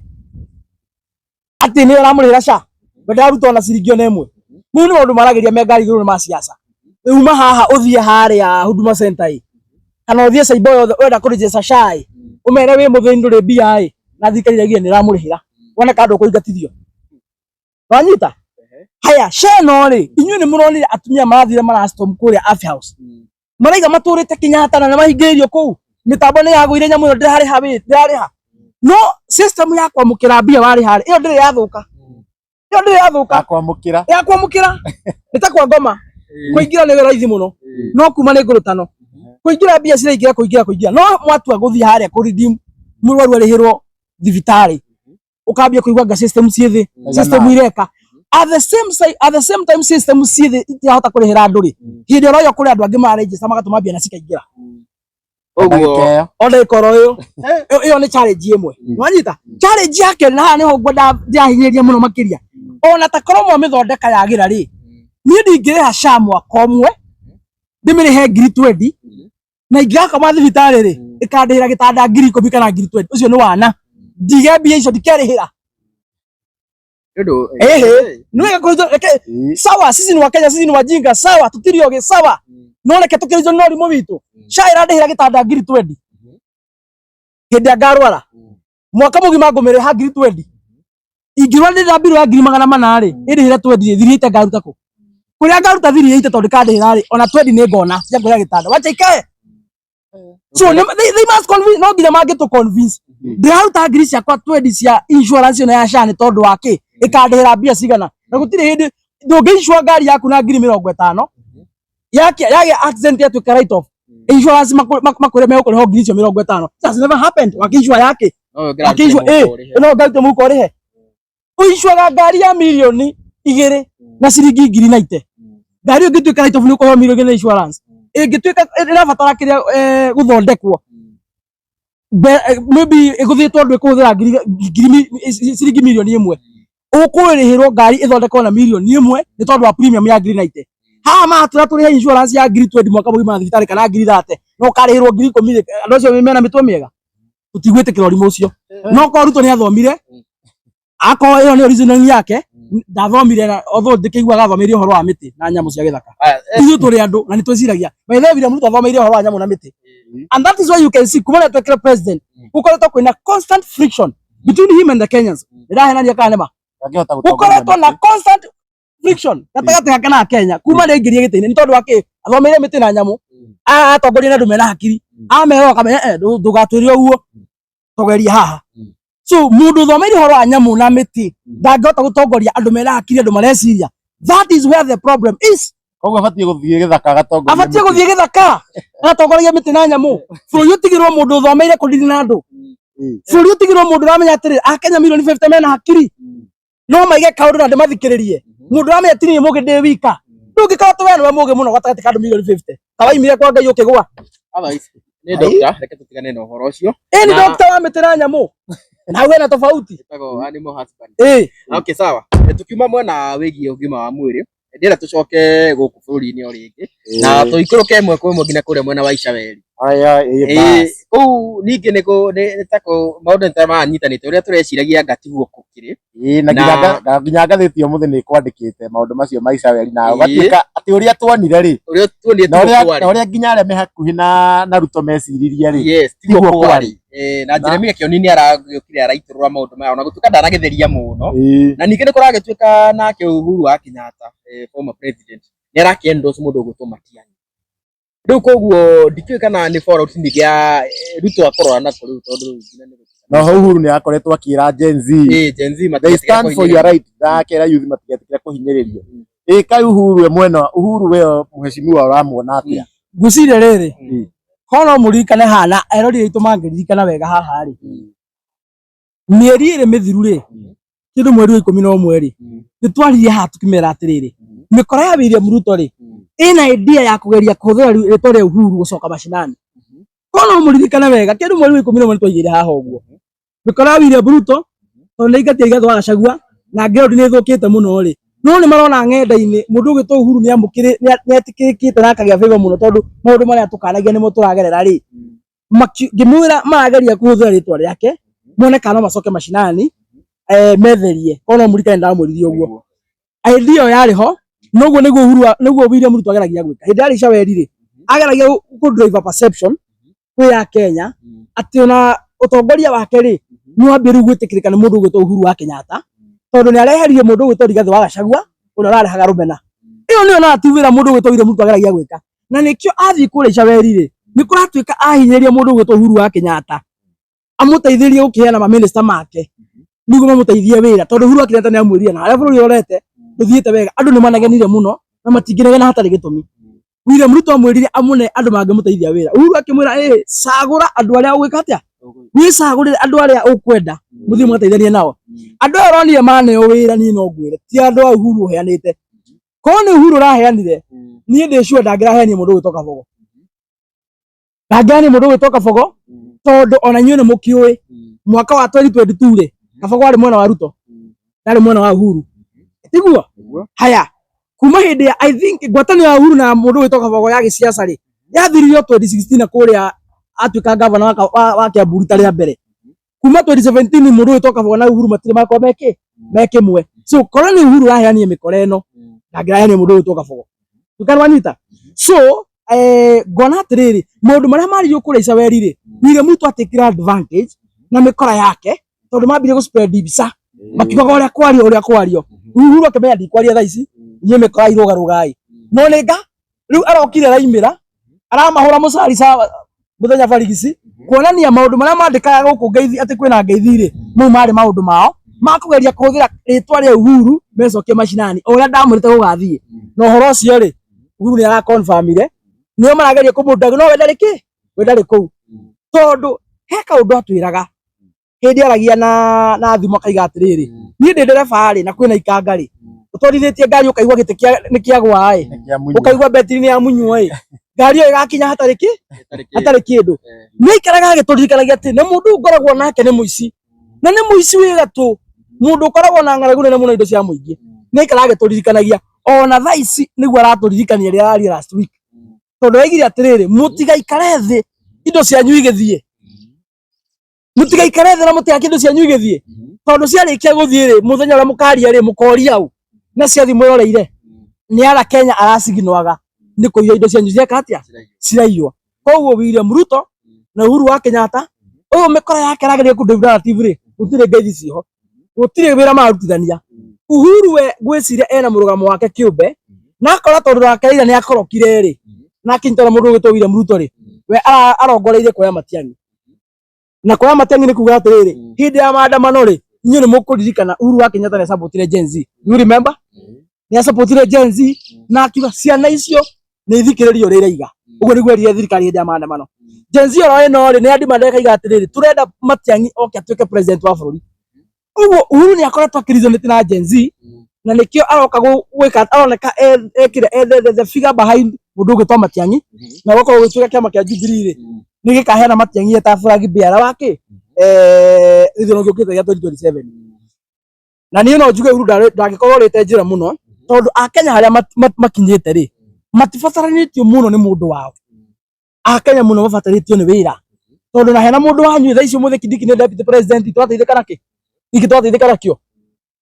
atĩ nĩyo ĩramũrĩhĩra SHA? We ndararuta ona ciringi ona ĩmwe. Mau nĩ maũndũ maragĩria me ngari igũrũ ma siasa. Uma haha ũthiĩ harĩa Huduma Center ĩ, kana ũthiĩ cyber yothe ũrenda kũregister SHA ĩ, ũmere wĩ mũthĩni ndũrĩ mbia ĩ, na thirikari iraugire nĩ ĩramũrĩhĩra, wone kana ndũkũingatithio. Wanyita? Haya, SHA ĩno rĩ, inyuĩ nĩ mũronire atumia marathire marastorm kũrĩa Afya House, maraiga matũrĩte Kenyatta na nĩ mahingĩrĩirio kũu, mĩtambo nĩ yagũire, nyamũ ĩyo ndĩrarĩha wĩ ndĩrarĩha, no system ya kwamũkĩra mbia warĩha rĩ, ĩyo ndĩrĩ yathũka, ĩyo ndĩrĩ yathũka. Ya kwamũkĩra. Ya kwamũkĩra nĩ ta kwa ngoma, kũingĩra nĩ raithi mũno, no kuma nĩ ngũrũtano. Kũingĩra mbia ciraingĩra, kũingĩra kũingĩra, no mwatua gũthiĩ harĩa kũ redeem mũrwaru arĩhĩrwo thibitarĩ, ũkambia kũigua nga system ciĩ thĩ, system ireka at the same at the same time system ciĩ thĩ, itirahota kũrĩhĩra andũ rĩ. Hĩndĩ oro ĩyo kũrĩ andũ angĩ mararegister magatũma mbia na cikaingĩra. Ũguo. Ndagĩka ĩyo. O ndagĩka oro ĩyo. Ĩyo nĩ challenge ĩmwe, wanyita? Challenge ya kerĩ, na haha nĩho ngwenda ndĩrahinyĩrĩria mũno makĩria, ona ta korwo mwamĩthondeka yagĩra rĩ, niĩ ndingĩrĩha SHA mwaka ũmwe ndĩmĩrĩhe 20,000, na ingĩgakoma thibitarĩ rĩ, ĩkandĩhĩra gĩtanda 10,000 kana 20,000. Ũcio nĩ wana. Ndige mbia icio, ndikerĩhĩra. Nĩ ũndũ Ehe, nĩ wega kũhithwo, reke. Sawa, sisi ni Wakenya, sisi ni wajinga, sawa, tutiri ogĩ, sawa, no reke tũkĩrĩithio nĩ ũrimũ witũ. SHA ĩrandĩhĩra gĩtanda 20,000 hĩndĩ ĩrĩa ngarwara, mwaka mũgima ngũmĩrĩha 20,000. Ingĩrwara ndĩna mbirũ ya 400,000 rĩ, ĩndĩhĩre 20 rĩ, 380 ngaruta kũ? Kũrĩa ngaruta 380? Tondũ ndĩkandĩhĩra rĩ, ona 20 nĩ ngona cia kũrĩa gĩtanda, wacha ikae. So they must convince, no nginya mangĩtũ convince ndĩraruta ngiri ciakwa 20 cia insurance ĩno ya SHA nĩ tondũ wa kĩ, ĩkandĩhĩra mbia cigana, na gũtirĩ hĩndĩ ndũngĩicua ngari yaku na 50,000. Yake yagĩa accident yatuĩka write off, insurance makwĩre megũkũrĩha ngiri icio 50. It has never happened. Wakĩinsure yake wakĩinsure no ngarute mũhuko ũrĩhe. Ũincuaga ngari ya mirioni 2 na ciringi ngiri 90. Ngari ĩyo ĩngĩtuĩka write off nĩ ũkũrĩhwo mirioni 2 na insurance. Ĩngĩtuĩka ĩrabatara kĩrĩa gũthondekwo, maybe ĩgũthĩtwo andũ ĩkũhũthĩra ngiri ciringi mirioni 1, ũkũrĩhĩrwo ngari ĩthondekwo na mirioni 1 nĩ tondũ wa premium ya ngiri 90. Haha maratwĩra tũrĩhe insurance ya ngiri 20 mwaka mũgima na thibitarĩ kana ngiri 30, no ũkarĩhĩrwo ngiri 10. Andũ acio mena mĩtwe mĩega, tũtigwĩtĩkĩra ũrimũ ũcio. No korwo Ruto nĩ athomire, akorwo ĩyo nĩyo reasoning yake, ndathomire na although ndĩkĩiguaga athomeire ũhoro wa mĩtĩ na nyamũ cia gĩthaka. Ithuĩ tũrĩ andũ na nĩ twĩciragia. By the way, William Ruto athomeire ũhoro wa nyamũ na mĩtĩ, and that is why you can see kuma rĩrĩa twekire president gũkoretwo kwĩna constant friction between him and the Kenyans. Ndĩrahenania kana nĩma? Angĩhota gũtongoria Gũkoretwo na mĩtĩ. constant friction gatagatĩ gake na Kenya kuma rĩngĩrie gĩtĩ-inĩ. Nĩ tondũ wa kĩ? Athomeire mĩtĩ na nyamũ, atongoria na andũ mena hakiri, amera akamenya ndũgatwĩre ũguo, tũgerie haha. So mũndũ ũthomeire ũhoro wa nyamũ na mĩtĩ ndangĩhota gũtongoria andũ mena hakiri, andũ mareciria. That is where the problem is. Koguo abatiĩ gũthiĩ gĩthaka agatongoria Abatie mĩtĩ. Gũthiĩ gĩthaka agatongoragia mĩtĩ na nyamũ. Bũrũri ũtigĩrwo mũndũ ũthomeire kũdiri na andũ. Bũrũri ũtigĩrwo mũndũ ũramenya atĩrĩ, akenya milioni 50 mena hakiri, no maige kaũndũ na ndĩmathikĩrĩrie. Mũndũ ũramenya ti niĩ mũgĩ ndĩ wika. Ndũngĩkorwo atĩ we nĩwe mũgĩ mũno gatagatĩ ka andũ milioni 50, kawaimire kwa Ngai ũkĩgwa. Otherwise, nĩ doctor, reke tũtigane na ũhoro ũcio. Ĩ nĩ doctor wa mĩtĩ na nyamũ, na hau hena tofauti. Ĩtagwo animal husband. Ĩ. Okay, sawa. Tukiuma mwena wĩgiĩ ũgima wa mwĩrĩ, ndĩrenda tũcoke gũkũ bũrũri-inĩ o rĩngĩ na tũikũrũke ĩmwe kwa ĩmwe nginya kũrĩa mwena wa Icaweri. Aya, ĩ bas. Kũu ningĩ nĩ nĩ ta maũndũ nĩ ta maranyitanĩte, ũrĩa tũreciragia anga tiguo gũkĩrĩ. Ĩ, na nginya ngathĩti ya ũmũthĩ nĩ ĩkwandĩkĩte maũndũ macio ma Icaweri na ũgatuĩka atĩ ũrĩa tuonire rĩ, ũrĩa tuonire na tiguo ũrĩa kwarĩ. Na ũrĩa nginya arĩa me hakuhĩ na Ruto meciririe rĩ, Yes, tiguo tiguo kwarĩ. kwarĩ. Na Jeremia Kĩoni nĩ aragĩũkire araitũrũra maũndũ maya, ona gũtuĩka ndanagĩtheria mũno. Na ningĩ nĩ kũragĩtuĩka nake Uhuru wa Kenyatta, former president, nĩ arakĩ endorse mũndũ ũgwĩtwo Matiang'i. Rĩu koguo ndikĩũĩ kana nĩ fallout ningĩ ya Ruto akũrora nako rĩu, tondũ rĩu nginya nĩ Na ho Uhuru nĩ akoretwo akĩra Gen Z, Gen Z they matigetĩkĩra stand for your kũhinyĩrĩrio. right, na akera youth matigetĩkĩra kũhinyĩrĩrio. Ĩ kaĩ Uhuru we mwena Uhuru we mheshimiwa ũramuona atĩa? Ngwĩciria rĩrĩ, korwo no mũririkane haha na erori aitũ mangĩririkana wega haha rĩ, mĩeri 2 mĩthiru rĩ, kĩndũ mweri wa 11 rĩ, nĩ twaririe haha tũkĩmera atĩrĩrĩ, mĩkora ya William Ruto rĩ ĩna idea ya kũgeria kũhũthĩra rĩtwa rĩa Uhuru gũcoka macinani. Korwo no mũririkane wega, kĩndũ mweri wa 11 nĩ twaigĩire haha ũguo mĩkora ya William Ruto, tondũ nĩ aingatia Rigathĩ wa Gachagua na ground nĩ ĩthũkĩte mũno rĩ, no nĩ marona ng'enda-inĩ mũndũ ũgwĩtwo Uhuru nĩ etĩkĩrĩkĩte na akagĩa favor mũno, tondũ maũndũ marĩa tũkanagia nĩmo tũragerera rĩ, ngĩmwĩra marageria kũhũthĩra rĩtwa rĩake mone kana no macoke macinani metherie. Korwo no mũririkane ndamwĩrire ũguo, idea ĩyo yarĩ ho. Noguo nĩguo Uhuru nĩguo William Ruto ageragia gwĩka hĩndĩ yarĩ Icaweri rĩ, ageragia kũ drive a perception kwĩ ya Kenya atĩ ona ũtongoria wake rĩ nĩ wambie rĩu gwĩtĩkĩrĩka nĩ mũndũ ũgwĩtwo Uhuru wa Kenyatta, tondũ nĩ areheririe mũndũ ũgwĩtwo Rigathĩ wa Gachagua ũrĩa ũrarehaga rũmena. Ĩyo nĩyo narrative ĩrĩa mũndũ ũgwĩtwo William Ruto ageragia gwĩka, na nĩkĩo athiĩ kũrĩa Icaweri rĩ, nĩ kũratuĩka ahinyĩrĩria mũndũ ũgwĩtwo Uhuru wa Kenyatta amũteithĩrie gũkĩheana mamĩnĩsta make nĩguo mamũteithie wĩra, tondũ Uhuru wa Kenyatta nĩ amwĩrire na harĩa bũrũri ũrorete ndũthiĩte wega, andũ nĩ manegenire mũno na matingĩnegena hatarĩ gĩtũmi. William Ruto amwĩrire amũne andũ mangĩmũteithia wĩra. Uhuru akĩmwĩra, ĩ cagũra andũ arĩa ũgwĩka atĩa, wĩcagũrĩre andũ arĩa ũkwenda mũthiĩ mũgateithanie nao. Andũ aya ũronire maneo wĩra, niĩ no ngwĩre ti andũ a Uhuru ũheanĩte. Korwo nĩ Uhuru ũraheanire, niĩ ndĩ sure ndangĩraheanire mũndũ ũgwĩtwo Kabogo, ndangĩheanire mũndũ ũgwĩtwo Kabogo, tondũ ona inyuĩ nĩ mũkĩũĩ mwaka wa 2022 rĩ, Kabogo arĩ mwena wa Ruto, ndarĩ mwena wa Uhuru, tiguo? Haya, kuma hĩndĩ ya, I think, ngwatanĩro ya Uhuru na mũndũ ũgwĩtwo Kabogo ya gĩciaca rĩ, yathiririo 2016 na kũrĩa atuĩka gavana wa Kiambu rita rĩa mbere. Kuma 2017 mũndũ ũgwĩtwo Kabogo na Uhuru matirĩ makorwo mekĩ mekĩmwe. So korwo nĩ Uhuru ũraheanire mĩkora ĩno, ndangĩraheanire mũndũ ũgwĩtwo Kabogo. Tukarwanyita. So ngona atĩrĩrĩ, maũndũ marĩa maririo kũrĩa Icaweri rĩ, William Ruto atekire advantage na mĩkora yake, tondũ mambire gũ spread mbica makiugaga ũrĩa kwario, ũrĩa kwario. Uhuru akĩmenya ndikwaria thaa ici, inyuĩ mĩkora irũgarũgai, no nĩnga rĩu arokire araimĩra aramahũra mũcari sawa mũthenya barigici, kuonania maũndũ marĩa mandĩkaga gũkũ ngeithi atĩ kwĩna ngeithi rĩ, mau marĩ maũndũ mao ma kũgeria kũhũthĩra rĩtwa rĩa Uhuru mecokie macinani, o ũrĩa ndamwĩrĩte gũgathiĩ. Na ũhoro ũcio rĩ, Uhuru nĩ araconfirmire nĩo marageria kũmũndaga no we ndarĩ kĩ we ndarĩ kũu tondũ he kaũndũ atwĩraga hĩndĩ aragia na thimũ akaiga atĩrĩrĩ niĩ ndĩ ndereba rĩ na kwĩna ikanga rĩ ũtwarithĩtie ngari ũkaigua gĩtĩ nĩ kĩagwa ĩ ũkaigua betiri nĩ yamunywo ĩ ngari ĩyo ĩgakinya hatarĩ kĩ hatarĩ kĩndũ nĩ aikaraga agĩtũririkanagia atĩ na mũndũ ũyũ ngoragwo nake nĩ mũici na nĩ mũici wĩ gatũ mũndũ ũkoragwo na ng'aragu nene mũno indo cia mũingĩ nĩ aikaraga agĩtũririkanagia ona thaa ici nĩguo aratũririkania rĩrĩa araria last week tondũ aigire atĩrĩrĩ mũtigaikare thĩ indo cianyu igĩthiĩ mũtigaikare thĩ na mũtigake indo cianyu igĩthiĩ tondũ ciarĩkia gũthiĩ rĩ mũthenya ũrĩa mũkaria rĩ mũkoria ũ na ciathiĩ mwĩroreire nĩ ara Kenya araciginwaga nĩ kũiya indo cianyu cieka atĩa ciraiywo koguo William Ruto na Uhuru wa Kenyatta ũyũ mĩkora yake arageria kũ narrative rĩ gũtirĩ ngeithi ciho gũtirĩ wĩra mararutithania Uhuru we ngwĩciria ena mũrũgamo wake kĩũmbe na akora tondũ nake Raila nĩ akorokire rĩ na akĩnyitana mũndũ ũgwĩtwo William Ruto rĩ we arongoreirie kuoya Matiang'i na kuoya Matiang'i nĩ kuga atĩrĩrĩ hĩndĩ ya maandamano rĩ inyuĩ nĩ mũkũririkana Uhuru wa Kenyatta nĩ acapotire Gen Z. You remember? Nĩ acapotire Gen Z na akiuga ciana icio nĩ ithikĩrĩrio ũrĩa iraiga ũguo nĩguo erire thirikari hĩndĩ ya maandamano. Gen Z oro ĩno rĩ nĩ yadimanda ĩkaiga atĩrĩrĩ tũrenda Matiang'i oke atuĩke president wa bũrũri. Ũguo Uhuru nĩ akoretwo akĩresonate na Gen Z na nĩkĩo aroka gwĩka aroneka ekĩre the figure behind mũndũ ũgwĩtwo Matiang'i na gũkorwo gũgĩtuĩka kĩama kĩa Jubilee rĩ nĩ gĩkaheana Matiang'i eta flag bearer wa kĩ gĩthurano gĩũkĩte gĩa 2027 na niĩ no njuge Uhuru ndangĩkorwo orĩte njĩra mũno tondũ akenya harĩa makinyĩte rĩ matibataranĩtio mũno nĩ mũndũ wao. Akenya mũno mabatarĩtio nĩ wĩra tondũ na hena mũndũ wanyu thaa ici ũmũthĩ Kindiki nĩ deputy president twateithĩka nakĩ iki twateithĩka nakĩo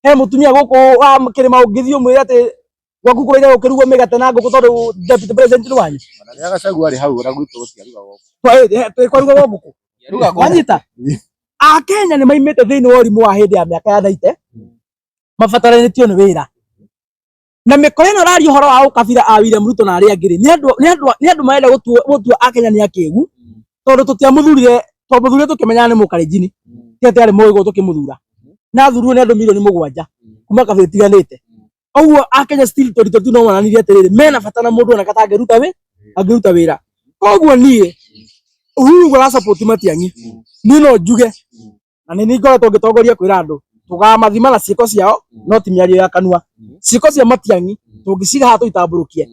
he mũtumia gũkũ wa kĩrĩma ũngĩthiĩ ũmwĩre atĩ gwaku kũraira gũkĩrugwo mĩgate na ngũkũ tondũ deputy president nĩ wanyu. Ona nĩ Gachagua arĩ hau ona gwitũ gũtiarugagwo. Kwarugagwo ngũkũ wanyita akenya nĩ maimĩte thĩinĩ wa ũrimũ wa hĩndĩ ya mĩaka ya 90 mabataranĩtio nĩ wĩra na mĩkora ĩno ĩraria ũhoro wa ũkabira a William Ruto na arĩa angĩ rĩ nĩ andũ marenda gũtua akenya nĩ akĩgu tondũ tũtiamũthurire twamũthurire tũkĩmenyaga nĩ mũkalenjini ti atĩ arĩ mũgĩ tũkĩmũthura na athurirwo nĩ andũ milioni 7 kuma kabira itiganĩte ũguo akenya still 2022 no monanirie atĩrĩrĩ mena bata na mũndũ oneka ta angĩruta wĩra koguo niĩ Uhuru ũguo arasupport Matiang'i niĩ no njuge na nĩ ngoretwo ngĩtongoria kwĩra andũ tũgamathima na ciĩko ciao no ti mĩario ya kanua ciĩko cia Matiang'i tũngĩciga haha tũitambũrũkie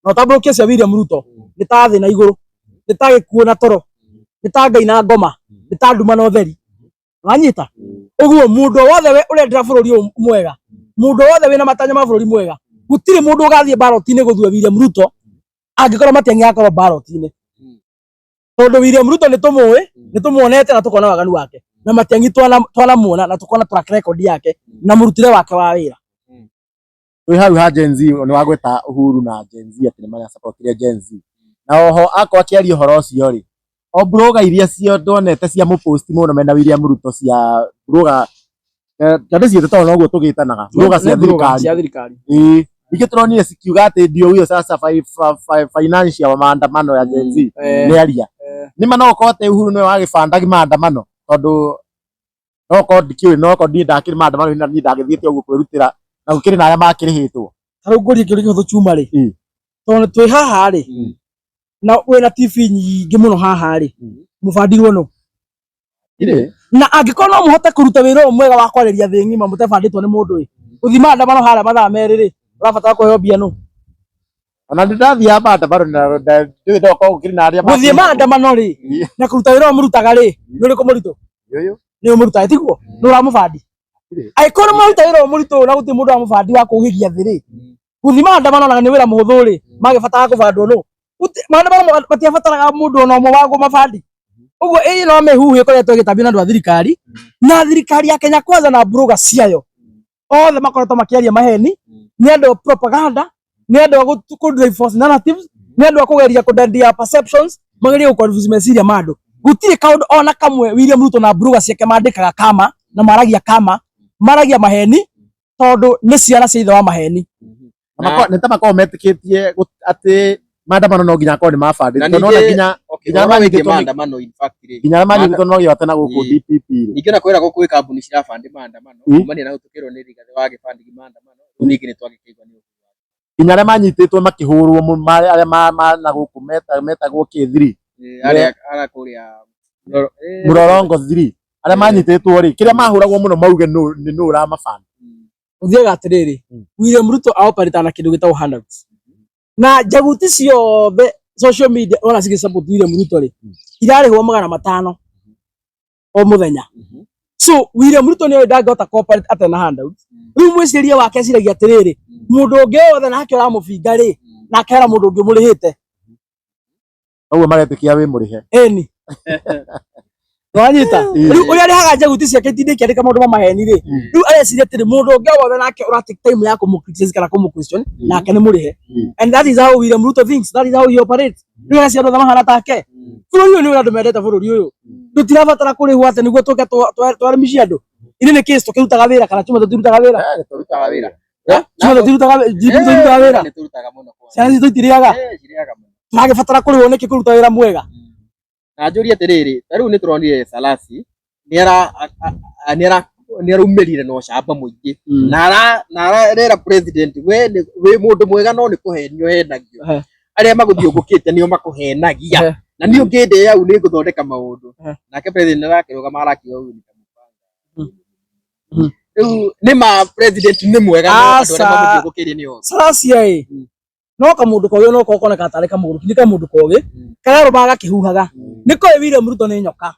na ũtambũrũkie cia William Ruto nĩ ta thĩ na igũrũ nĩ ta gĩkuũ na toro nĩ ta Ngai na ngoma nĩ ta nduma na ũtheri wanyita ũguo mũndũ wothe we ũrendera bũrũri ũyũ mwega mũndũ wothe wĩna matanya ma bũrũri mwega gũtirĩ mũndũ ũgathiĩ ballot-inĩ gũthura William Ruto angĩkorwo Matiang'i agakorwo ballot-inĩ tondũ William Ruto nĩ tũmũĩ nĩ tũmuonete na tũkona waganu wake na Matiang'i twanamuona na tũkona track record yake na mũrutĩre wake wa wĩra. Twĩ hau ha Gen Z nĩ wagweta Uhuru na Gen Z atĩ nĩ marasupportire Gen Z na oho akorwo akĩaria ũhoro ũcio rĩ o blogger iria cio ndonete cia mũposti mũno mena William Ruto cia blogger ndĩciĩte tondũ noguo tũgĩtanaga blogger cia thirikari cia thirikari ĩĩ ingĩ tũronire cikiuga atĩ ndio huyo sasa financial maandamano ya Gen Z nĩ aria nĩ ma no ũkorwo atĩ Uhuru nĩwe wagĩbandagi maandamano tondũ no korwo ndikĩũĩ no korwo niĩ ndakĩrĩ maandamano na niĩ ndagĩthiĩte ũguo kwĩrutĩra na gũkĩrĩ na arĩa makĩrĩhĩtwo. Ta rĩu ngũrie kĩũria kĩhũthũ chuma rĩ tondũ twĩ haha rĩ na wĩna TV nyingĩ mũno haha rĩ mũbandirwo nũ na angĩkorwo no mũhote kũruta wĩra ũyũ mwega wa kwarĩria thĩ ng'ima mũtabandĩtwo nĩ mũndũ ĩ gũthiĩ maandamano harĩa mathaa 2 rĩ ũrabatara kũheo mbia nũ Ona nĩ ndathiaga maandamano na ndiũĩ no korwo gũkĩrĩ na arĩa gũthiĩ maandamano rĩ na kũruta wĩra ũyũ mũrutaga rĩ nĩ ũrĩkũ mũritũ Ũyũ nĩ ũyũ mũrutaga tiguo nĩ ũramũbandi angĩkorwo nĩ mũraruta wĩra ũyũ mũritũ na gũtirĩ mũndũ ũramũbandi wa kũũhĩgia thĩ rĩ gũthiĩ maandamano na nĩ wĩra mũhũthũ rĩ magĩbatara kũbandwo nũ maandamano matiabataraga mũndũ ona ũmwe wa kũmabandi ũguo ĩĩ no mĩhuhu ĩkoretwo ĩgĩtambio na andũ a thirikari na thirikari ya Kenya Kwanza na blogger ciayo othe makoretwo makĩaria maheni nĩ andũ a propaganda nĩ andũ a kũ drive false narratives nĩ andũ a kũgeria kũdandia perceptions magerie gũ confuse meciria ma andũ gũtirĩ kaũndũ ona kamwe William Ruto na blogger ciake mandĩkaga kama na maragia kama maragia maheni tondũ nĩ ciana cia ithe wa maheni. Nĩ ta makoragwo metĩkĩtie atĩ maandamano no nginya akorwo nĩ mabandĩtwo tondũ nona nginya maandamano in fact rĩ nginya arĩa manyitĩtwo no gĩote na gũkũ DPP rĩ ningĩ ona kwĩra gũkũ gwĩ kambuni cirabandi maandamano kumania na gũtukĩrwo nĩ Rigathĩ wa gĩbandigi maandamano rĩu ningĩ nĩ twagĩkĩigua nĩ Nginya arĩa manyitĩtwo makĩhũrwo arĩa na gũkũ metagwo K3. Arĩa arĩa kũrĩa Mũrorongo 3 arĩa manyitĩtwo rĩ, kĩrĩa mahũragwo mũno mauge nĩ nũ ũramabanga. Ũthiaga atĩrĩrĩ, William Ruto aoperate na kĩndũ gĩtagwo handouts, na njaguti ciothe social media ona cigĩ support William Ruto rĩ, irarĩhwo 500 o mũthenya. So William Ruto nĩ ndangĩhota cooperate atarĩ na handouts. Rĩu mwĩcirĩrie wake eciragia atĩrĩrĩ, mũndũ ũngĩ wothe nake ũramũbinga rĩ, nake hena mũndũ ũngĩ ũmũrĩhĩte. Ũguo maretĩkia wĩ mũrĩhe. Ĩni wanyita rĩu ũrĩa arĩhaga njaguti ciake itinde ikĩandĩka maũndũ ma maheni rĩ, rĩu areciria atĩrĩ, mũndũ ũngĩ o wothe nake ũra take time ya kũmũ criticize kana kũmũ question, nake nĩ mũrĩhe. And that is how William Ruto thinks, that is how he operates. Rĩu areciria andũ othe mahana take. Bũrũri ũyũ nĩ ũrĩa andũ mendete bũrũri ũyũ, tũtirabatara kũrĩhwo atĩ nĩguo tũke twarĩmicie andũ. Ini nĩ case tũkĩrutaga wĩra kana chuma tũtirutaga wĩra? Tũrutaga wĩra. Chuma tũtirutaga tũtirutaga wĩra. Nĩ tũrutaga mũno. Ciana citũ itirĩaga? Cirĩaga mũno. Tũragĩbatara kũrĩhwo nĩkĩ kũruta wĩra mwega? Na njũrie atĩrĩrĩ, ta rĩu nĩ tũronire Salasi nĩ araumĩrire na ũcamba mũingĩ na arera president, we wĩ mũndũ mwega no nĩ kũhenio henagio, arĩa magũthiũngũkĩte nĩo makũhenagia, na niĩ ũngĩndĩa au nĩ ngũthondeka maũndũ. Nake president arakĩrũgama arakiuga ũyũ nĩ kamũbanga. Rĩu nĩ ma president nĩ mwega no andũ arĩa mamũthiũngũkĩirie nĩo? Salasia ĩ, no kamũndũ kogĩ no koneka tarĩ kamũgũrũki, nĩ kamũndũ kogĩ kararũmaga gakĩhuhaga. Nĩ koĩ William Ruto nĩ nyoka,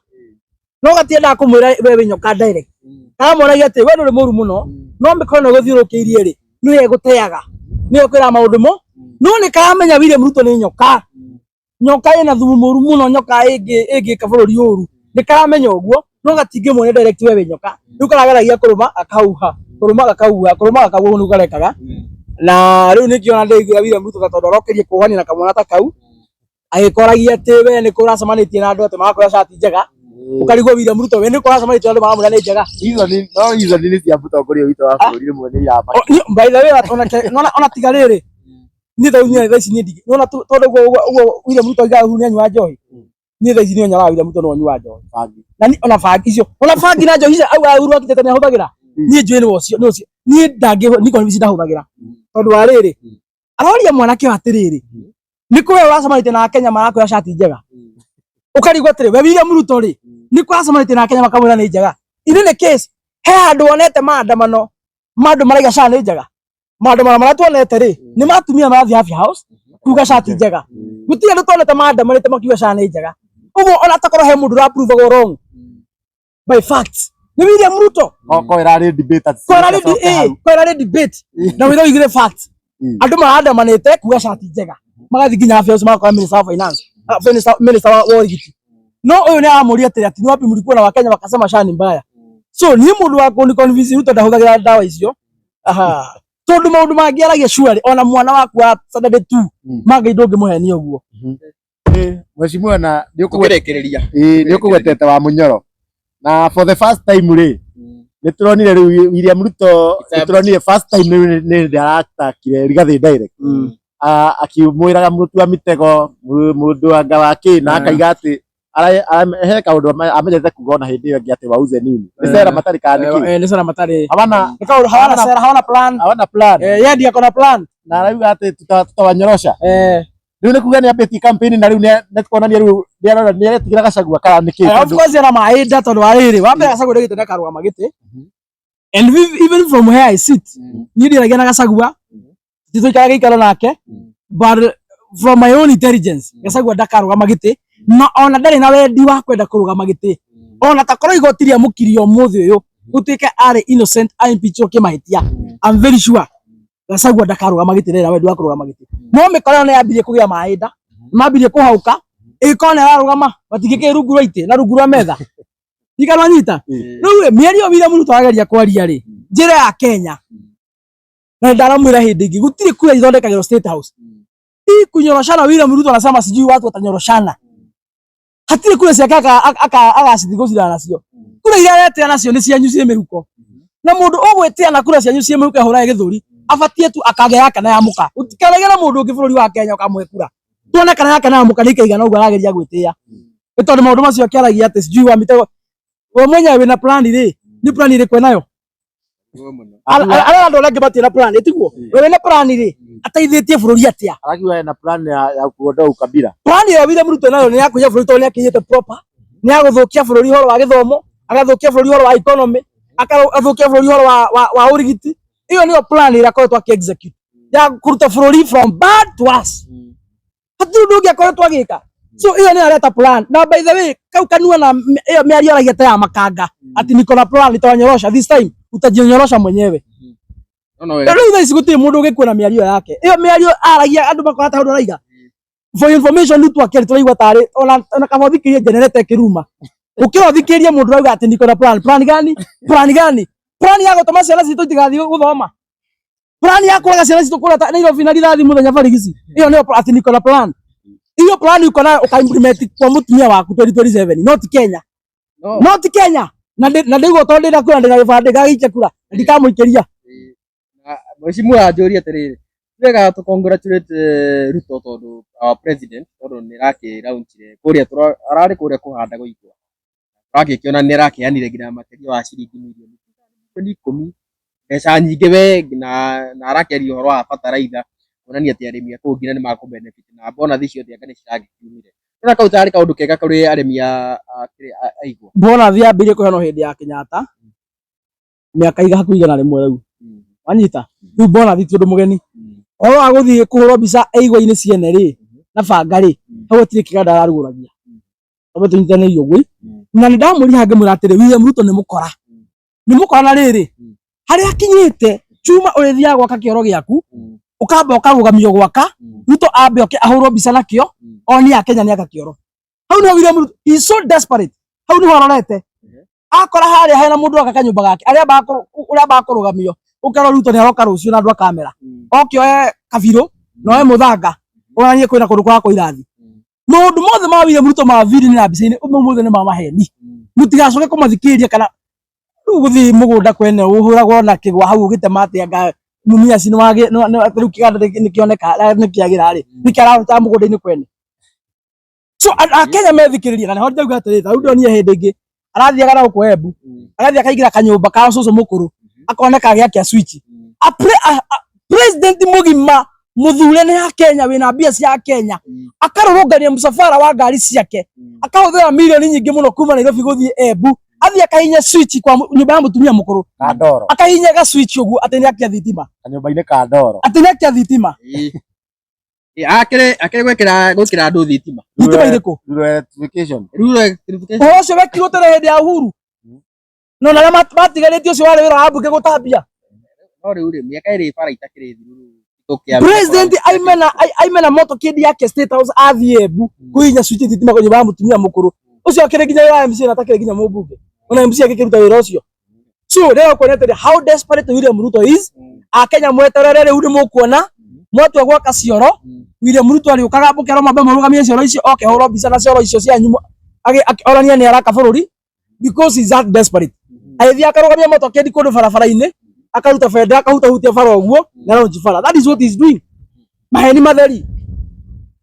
no gatiendaga kũmwĩra we wĩ nyoka direct. Karamonagia atĩ we ndũrĩ mũru mũno, no mĩkono ĩgũthiũrũrũkĩirie rĩ, nĩyo ĩgũteaga, nĩyo ĩkwĩraga maũndũ mo, no nĩ karamenya William Ruto nĩ nyoka, nyoka ĩna thumu mũru mũno, nyoka ĩngĩka bũrũri ũru. Nĩ karamenya ũguo, no gatingĩmuonia direct we wĩ nyoka. Rĩu karageragia kũrũma gakauha, kũrũma gakauha, kũrũma gakauha, ũguo nĩguo karekaga. Na rĩu nĩkĩo ona ndĩiguĩra William Ruto, tondũ arokerie kuohania na kamwana ta kau, agĩkoragia atĩ we nĩ kũracemanĩtie na andũ atĩ marakwĩra cati njega, ũkarigwo William Ruto we nĩ kũracemanĩtie na andũ maramwĩra nĩ njega. No reason nĩ cia mũtongoria witũ wa bũrũri rĩmwe nĩ iramba. By the way, ona tiga rĩrĩ, niĩ thaa niĩ thaa ici niĩ ndingĩ nona tondũ ũguo ũguo William Ruto oigaga Uhuru nĩ anyua njohi, niĩ thaa ici niĩ nyonaga William Ruto no anyua njohi na ni ona bangi icio, ona bangi na njohi icio auga Uhuru akĩte nĩ ahũthagĩra. Niĩ njũĩ nĩ ũcio nĩ ũcio, niĩ ndangĩ niko nĩ ndahũthagĩra, tondũ wa rĩrĩ, aroria mwanake ũyũ atĩrĩrĩ, nĩ kũwe ũracemanĩtie na Kenya marakwĩra cati njega? Ũkarigwo atĩrĩ, we William Ruto rĩ, nĩ kũ ũracemanĩtie na Kenya makamwĩra nĩ njega? In any case, he handũ wonete maandamano ma andũ maraiga SHA nĩ njega? Maandamano marĩa tuonete rĩ, nĩ ma atumia marathiĩ Afya House kuga cati njega. Gũtirĩ andũ tuonete maandamanĩte makiuga SHA nĩ njega. Ũguo ona takorwo he mũndũ ũraprovagwo wrong by facts, nĩ William Ruto. Ko ĩrarĩ debate atĩ Ko ĩrarĩ debate na wĩra ũigire facts, andũ marandamanĩte kuga cati njega, magathiĩ nginya Afya House magakora Minister wa Finance, minister wa ũrigiti. No ũyũ nĩ aramũria atĩrĩ, ati ni wapi mlikuwa na Wakenya wakasema SHA ni mbaya? So niĩ mũndũ wa kũni convince Ruto ndahũthagĩra ndawa icio, aha, tondũ maũndũ mangĩ aragia surely ona mwana waku wa Saturday tu mangĩ ndũngĩmũhenia ũguo. Mheshimiwa, na Tũkĩrĩkĩrĩria. Nĩ ũkũgwetete wa Munyoro, na for the first time rĩ, nĩ tũronire rĩu William Ruto, nĩ tũronire first time rĩu nĩ hĩndĩ aratakire Rigathĩ direct, akĩmwĩraga mũtu wa mitego, mũndũ anga wa kĩ, na akaiga atĩ he kaũndũ amenyete kuga ona hĩndĩ ĩyo ĩngĩ atĩ wauze nini nĩ sera matarĩ kana nĩ kĩ. Nĩ sera matarĩ. Hawana Nĩ kaũndũ hawana sera, hawana plan. Hawana plan. Yeye ndiye akona plan. Na arauga atĩ tutawanyorosha. Rĩu nĩ kuga nĩ ambĩtie campaign, na rĩu nĩ kuonania rĩu nĩ arora nĩ aretigĩra Gachagua kana nĩ kĩ? Of course ena mahinda, tondũ wa rĩrĩ, wa mbere Gachagua ndagĩte ndakarũgama gĩtĩ. And even from where I sit, niĩ ndĩragia na Gachagua, titũikara gĩikaro nake, but from my own intelligence, Gachagua ndakarũgama gĩtĩ, na ona ndarĩ na wendi wa kwenda kũrũgama gĩtĩ. Ona takorwo igoti rĩamũkirie ũmũthĩ ũyũ gũtuĩke arĩ innocent, aimpeachwo kĩmahĩtia, I'm very sure Gachagua ndakarũgama gĩtĩ, ndarĩ na wendi wa kũrũgama gĩtĩ. No mĩkora ĩyo nĩ yambirie kũgĩa mahinda, mambirie kũhauka, ĩgĩkorwo nĩ ararũgama matingĩkĩ rungu rwa itĩ na rungu rwa metha ikanwanyita. Rĩu rĩ, mĩario William Ruto arageria kwaria rĩ, njĩra ya Kenya, na ndaramwĩra hĩndĩ ĩngĩ, gũtirĩ kura ithondekagĩrwo State House. Hii kunyoroshana, William Ruto anasema sijui watu watanyoroshana, hatirĩ kura ciake agacithiĩ gũcindana nacio. Kura iria aretĩa nacio nĩ cianyu ciĩ mĩhuko, na mũndũ ũgwĩtĩa na kura cianyu ciĩ mĩhuko ahũrage gĩthũri, abatie tu akagĩa yake na ya mũka. Gũtikanagĩe na mũndũ ũngĩ bũrũri wa Kenya ũkamũhe kura, tuone kana yake na ya mũka nĩ ikaigana ũguo arageria gwĩtĩa. Nĩ tondũ maũndũ macio akĩaragia atĩ sijui wa mitego, we mwenyewe wĩna plan rĩ, nĩ plan ĩrĩkũ enayo? Nĩguo mũno. Arĩa andũ arĩa angĩ matirĩ na plan tiguo we wĩna plan rĩ ateithĩtie bũrũri atĩa? Arakiuga ena plan ya kuondoa ukabila. Plan ĩyo William Ruto nayo nĩ ya kũiya bũrũri tondũ nĩ akĩiyĩte proper, nĩ ya gũthũkia bũrũri ũhoro wa gĩthomo, agathũkia bũrũri ũhoro wa economy, agathũkia bũrũri ũhoro wa ũrigiti. Ĩyo nĩyo plan ĩrĩa akoretwo akĩ execute ya kũruta bũrũri from bad to worse. Hatirĩ ũndũ ũngĩ akoretwo agĩka. So ĩyo nĩyo areta plan. Na by the way, kau kanua na ĩyo mĩario aragia ta ya makanga ati niko na plan nitawanyorosha this time, utajinyorosha mwenyewe. No no wega. Rĩu thaa ici gũtirĩ mũndũ ũngĩkuona mĩario yake. Ĩyo mĩario aragia andũ makona ta ũndũ araiga. For information rĩu twakĩarĩ tũraigua tarĩ ona kaba ũthikĩrĩrie generator ĩkĩruma. Ũkĩra ũthikĩrĩrie mũndũ ũrauga atĩ niko na plan. Plan gani? Plan gani? Plan ya gũtũma ciana citũ itigathiĩ gũthoma. Plan ya kũraga ciana citũ kũrĩa Nairobi na rithathi mũthenya barigici. Ĩyo nĩyo atĩ niko na plan. Hiyo plan uko nayo uka-implement kwa mũtumia waku 2027, not Kenya. No. Not Kenya. Na ndĩguo tondũ ndĩna kura ndĩna gĩbandĩ gagĩikia kura. Ndikamũikĩria. Mheshimiwa anjũrie atĩrĩrĩ, wega tũ congratulate Ruto tondũ our president tondũ nĩ arakĩ launchire kũrĩa ararĩ kũrĩa kũhanda igwa. Tũragĩkĩona nĩ arakĩheanire nginya makĩria wa ciringi mirioni 10, mbeca nyingĩ we, na arakĩaria ũhoro wa bataraitha kuonania atĩ arĩmi a kũu nginya nĩ makũ benefit na bonathi ciothe anga nĩ ciragĩkiumire. Ndĩrona kau tarĩ kaũndũ kega kũrĩ arĩmi a igwa. Bonathi yambĩrĩirie kũheanwo hĩndĩ ya Kenyatta mĩaka hakuhĩ 100 rĩu. Wanyita? Rĩu bonathi ti ũndũ mũgeni. Ũhoro wa gũthiĩ kũhũrwo mbica igwa-inĩ ciene rĩ na banga rĩ, hau hatirĩ kĩganda ararugũragia. Twambe tũnyitanĩre ũguo. Na nĩ ndamwĩrire hangĩ mwĩra atĩrĩ, William Ruto nĩ mũkora. Nĩ mũkora na rĩrĩ, harĩa akinyĩte chuma ũrĩthiaga gwaka kĩoro gĩaku, ũkamba ũkarũgamio gwaka, Ruto ambe oke ahũrwo mbica nakĩo, onie Akenya nĩ aka kĩoro. Hau nĩho William Ruto, he is so desperate. Hau nĩho arorete. Akora harĩa hena mũndũ aka kanyũmba gake, arĩa ũrĩa kũrũgamio, ũkerwo Ruto nĩ aroka rũciũ na andũ a kamera. Oke oe kabirũ na oe mũthanga, onanie kwĩna kũndũ kũrakwo irathi. Maũndũ mothe ma William Ruto ma video na mbica-inĩ ũmũthĩ nĩ ma maheni. Mũtigacoke kũmathikĩrĩria kana rĩu gũthiĩ mũgũnda kwene ũhũragwo na kĩgwa hau ũgĩtema atĩ anga mumias nĩ wagĩ rĩu kĩganda nĩkĩoneka nĩkĩagĩra rĩ nĩkĩ araruta mũgũnda-inĩ kwene. So Akenya methikĩrĩria na nĩho ndauga atĩrĩ, ta rĩu ndonire hĩndĩ ĩngĩ arathiaga na gũkũ Embu, agathiĩ akaingĩra kanyũmba ka cũcũ mũkũrũ, akoneka agĩakia switch. President mũgima mũthure nĩ Akenya wĩna mbia cia Kenya akarũrũngania mũcabara wa ngari ciake akahũthĩra mirioni nyingĩ mũno kuma Nairobi gũthiĩ Embu, athiĩ akahihinya switch kwa nyũmba ya mũtumia mũkũrũ. Kandoro. Akahihinya ga switch ũguo atĩ nĩ akia thitima. Kanyũmba-inĩ ka ndoro. Atĩ nĩ akia thitima. Akĩrĩ gwĩkĩra andũ thitima. Thitima irĩkũ? Rural electrification. Rural electrification. Ũhoro ũcio wekirwo tene hĩndĩ ya Uhuru. No na arĩa matigarĩtie ũcio warĩ wĩra wa mbunge gũtambia. No rĩu rĩ, mĩaka ĩrĩ bara itakĩrĩ thiru rĩu. President aime na motorcade yake State House athiĩ Embu kũhihinya switch thitima nyũmba ya mũtumia mũkũrũ. Ũcio akĩrĩ nginya wĩra wa MCA na atakĩrĩ nginya mũmbunge. Ona MCA akĩruta wĩra ũcio. So rĩrĩa ũkuona atĩrĩ how desperate William Ruto is, Akenya mweterere rĩu nĩ mũkuona mwatua gwaka cioro, William Ruto arĩũkaga mũkerwo mambe mũrũgamie cioro icio oke ahũrwo mbica na cioro icio cianyu onanie nĩ araka bũrũri because he's that desperate. Agĩthiĩ akarũgamia motorcade kũndũ barabara-inĩ, akaruta bendera akahutahutia bara ũguo na launch bara. That is what he's doing. Maheni matheri.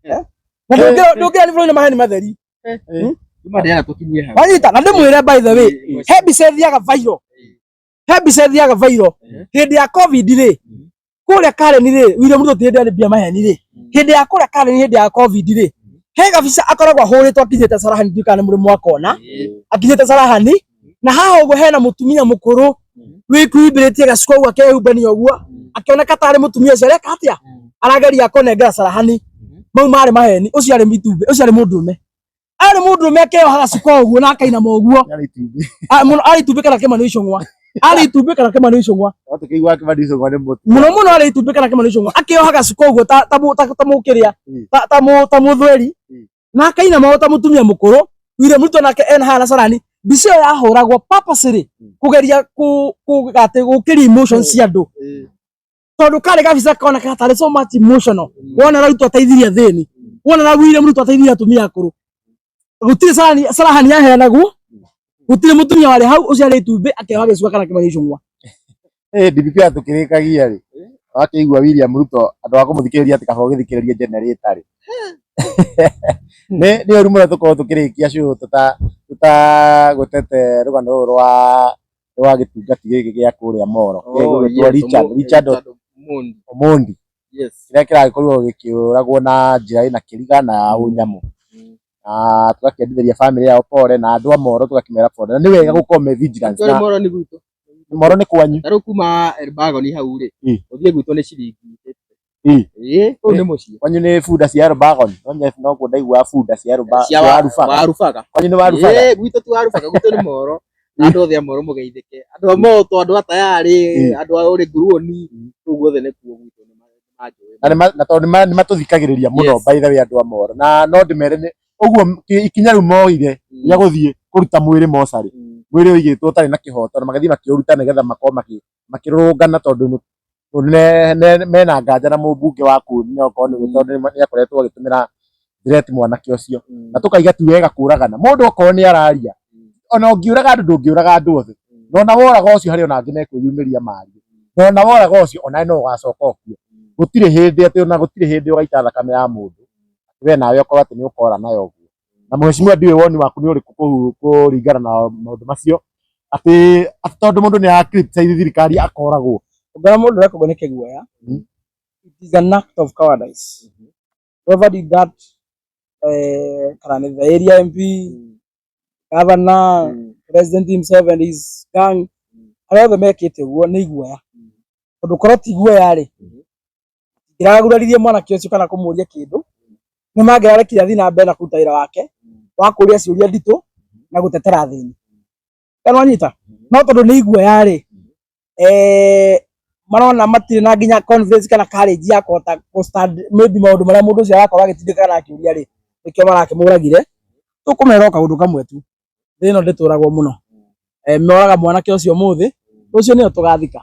Na ndũngĩra nĩ bũrũri na maheni matheri. Wanyita na ndĩmwĩre by the way, he mbica ĩthiaga viral. He mbica ĩthiaga viral. Hĩndĩ ya COVID rĩ, kũrĩa Karen rĩ, William Ruto ti hĩndĩ arĩ mbia maheni rĩ. Hĩndĩ ya kũrĩa Karen hĩndĩ ya COVID rĩ, he gabica akoragwo ahũrĩtwo akinyĩte Sarahani, ndiũĩ kana nĩ mũrĩmũ wa kona, akinyĩte Sarahani, na haha ũguo hena mũtumia mũkũrũ wĩkuimbĩrĩtie gacuka ũguo akehumbania ũguo, akĩoneka tarĩ mũtumia ũcio areka atĩa? Arageria kũnengera Sarahani. Mau marĩ maheni, ũcio arĩ itumbĩ, ũcio arĩ mũndũrũme. Arĩ mũndũrũme akeoha gacuka ũguo na akainama ũguo. Mũno arĩ itumbĩ kana Kĩmani Ichung'wa. Arĩ itumbĩ kana Kĩmani Ichung'wa. Mũno mũno arĩ itumbĩ kana Kĩmani Ichung'wa. Akeoha gacuka ũguo ta mũkĩrĩa, ta mũthweri, na akainama ta mũtumia mũkũrũ. William Ruto nake ena haha na Sarahani. Mbica ĩyo yahũragwo purposely kũgeria gũkĩria emotions cia andũ. Tondũ karĩ gabica koneka gatarĩ so much emotional. Wona Ruto ateithirie athĩni. Wona William Ruto ateithirie atumia akũrũ. Gũtirĩ Sarahani yaheanagwo, gũtirĩ mũtumia warĩ hau ũcio arĩ itumbĩ akeoha gĩcuka kana Kĩmani Ichung'wa. DPP atũkĩrĩkagia rĩ, wakĩigua William Ruto andũ a kũmũthikĩrĩria atĩ kaba ũgĩthikĩrĩrie generator rĩ. Nĩ ũru mũno tũkorwo tũkĩrĩkia show tũtagwetete rũgano rũrũ rwa Nĩ wa gĩtungati gĩkĩ gĩa kũrĩa Moro gĩgũgĩtwo Richard Richard Omondi. Omondi Yes. kĩrĩa kĩragĩkorirwo gĩkĩũragwo na njĩra ĩna kĩriga na ya ũnyamũ na tũgakĩendithĩria famĩlĩ yao pole na andũ a Moro tũgakĩmera pole na nĩ wega gũkorwo me vigilance Actually na Moro nĩ gwitũ. Moro nĩ kwanyu. Ta rĩu kuma Elbagon hau rĩ, ũthiĩ gwitũ nĩ ciringi Ĩ. Ĩ, kũu nĩ mũciĩ. Kwanyu nĩ bunda cia Elbagon noguo ndaiguaga bunda cia Cia Warubaga. Warubaga. Kwanyu nĩ Warubaga. Ĩ, gwitũ ti Warubaga, gwitũ nĩ Moro. Na andũ othe a Moro mũgeithĩke. Andũ a Moto, andũ a Tayarĩ, andũ a Ũrĩ Nguruoni, kũu guothe nĩkuo gwitũ nĩ manjũĩ. Na na tondũ nĩ matũthikagĩrĩria mũno by the way andũ a Moro na no ndĩmere nĩ ũguo ikinya rĩu moire rĩa gũthiĩ kũruta mwĩrĩ mocarĩ mwĩrĩ ũigĩtwo ũtarĩ na kĩhoto na magĩthiĩ makĩũruta nĩgetha makorwo makĩrũrũngana tondũ mena nganja na mũmbunge wa kũu okorwo nĩwe tondũ nĩ akoretwo agĩtũmĩra threat mwanake ũcio na tũkaiga ti wega kũragana mũndũ okorwo nĩ araria ona ũngĩũraga andũ ndũngĩũraga andũ othe na ona woraga ũcio harĩ ona angĩ mekwĩyumĩria marie na ona woraga ũcio onawe no ũgacoka ũkue gũtirĩ hĩndĩ atĩ ona gũtirĩ hĩndĩ ũgaita thakame ya mũndũ we nawe ũkorwo atĩ nĩ ũkora nayo ũguo na mheshimiwa ndiũĩ woni waku nĩ ũrĩkũ kũringana na maũndũ macio atĩ tondũ mũndũ nĩ ara criticize thirikari akoragwo. Ũngĩona mũndũ ũreka ũguo nĩ kĩguoya, it is an act of cowardice. Whoever did that, kana nĩ the area MP, governor, president himself and his gang, arĩa othe mekĩte ũguo nĩ iguoya. Tondũ korwo ti iguoya rĩ, matingĩraguraririe mwanake ũcio kana kũmũria kĩndũ, nĩ mangĩrarekire athiĩ na mbere na kũruta wĩra wake wa kũria ciũria nditũ na gũtetera athĩni. Kana wanyita? No tondũ nĩ iguoya rĩ, marona matirĩ na nginya confidence kana courage ya kũhota kũ stand maybe maũndũ marĩa mũndũ ũcio arakorwo agĩtindĩka kana akĩũria rĩ, nĩkĩo marakĩmũragire. Tũkũmera o kaũndũ kamwe tu, thĩ ĩno ndĩtũragwo mũno. Moraga mwanake ũcio ũmũthĩ, rũciũ nĩo tũgathika.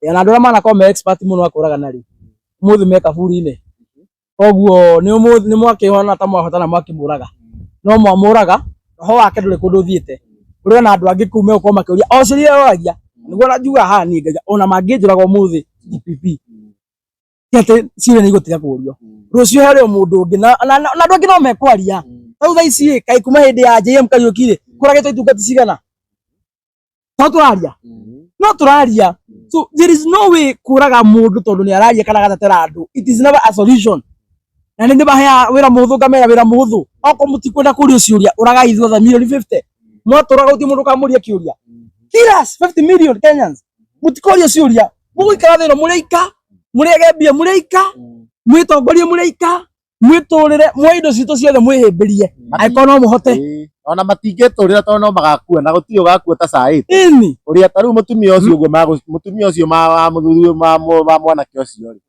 Na andũ arĩa manakorwo me expert mũno a kũragana rĩ, ũmũthĩ me kaburi-inĩ. Koguo nĩ ũmũthĩ nĩ mwakĩona ta mwahotana mwakĩmũraga, no mwamũraga roho wake ndũrĩ kũndũ ũthiĩte. Kũrĩ ona andũ angĩ kũu megũkorwo makĩũria o ciũria iria ũragia, nĩguo ona njugaga haha niĩ ngauga ona mangĩnjũraga ũmũthĩ DPP, ti atĩ ciũria nĩ igũtiga kũũrio. Rũciũ harĩ o mũndũ ũngĩ na andũ angĩ no mekwaria. Rĩu thaa ici rĩ, kaĩ kuma hĩndĩ ya JM Kariũki rĩ, kũragĩtwo itungati cigana? No tũraria? No tũraria. So there is no way kũraga mũndũ tondũ nĩ araria kana agatetera andũ. It is never a solution. Na nĩ ndĩmaheaga wĩra mũhũthũ ngamera wĩra mũhũthũ. Okorwo mũtikwenda kũrio ciũria, ũragai ithuothe mirioni 50. Mwatũraga gũtirĩ mũndũ ũkamũria kĩũria. Kill us 50 million Kenyans. Mũtikorio ciũria. Mũgũikara thĩ ĩno mũrĩ aika, mũrĩage mbia mũrĩ aika, mwĩtongorie mũrĩ aika, mwĩtũrĩre, muoye indo citũ ciothe mwĩhĩmbĩrie. Angĩkorwo no mũhote. Ona matingĩtũrĩra tondũ no magakua na gũtirĩ ũgakua ta caĩte. Ĩni. Ũrĩa ta rĩu mũtumia ũcio ũguo mũtumia ũcio wa mũthuri wa mwanake ũcio rĩ.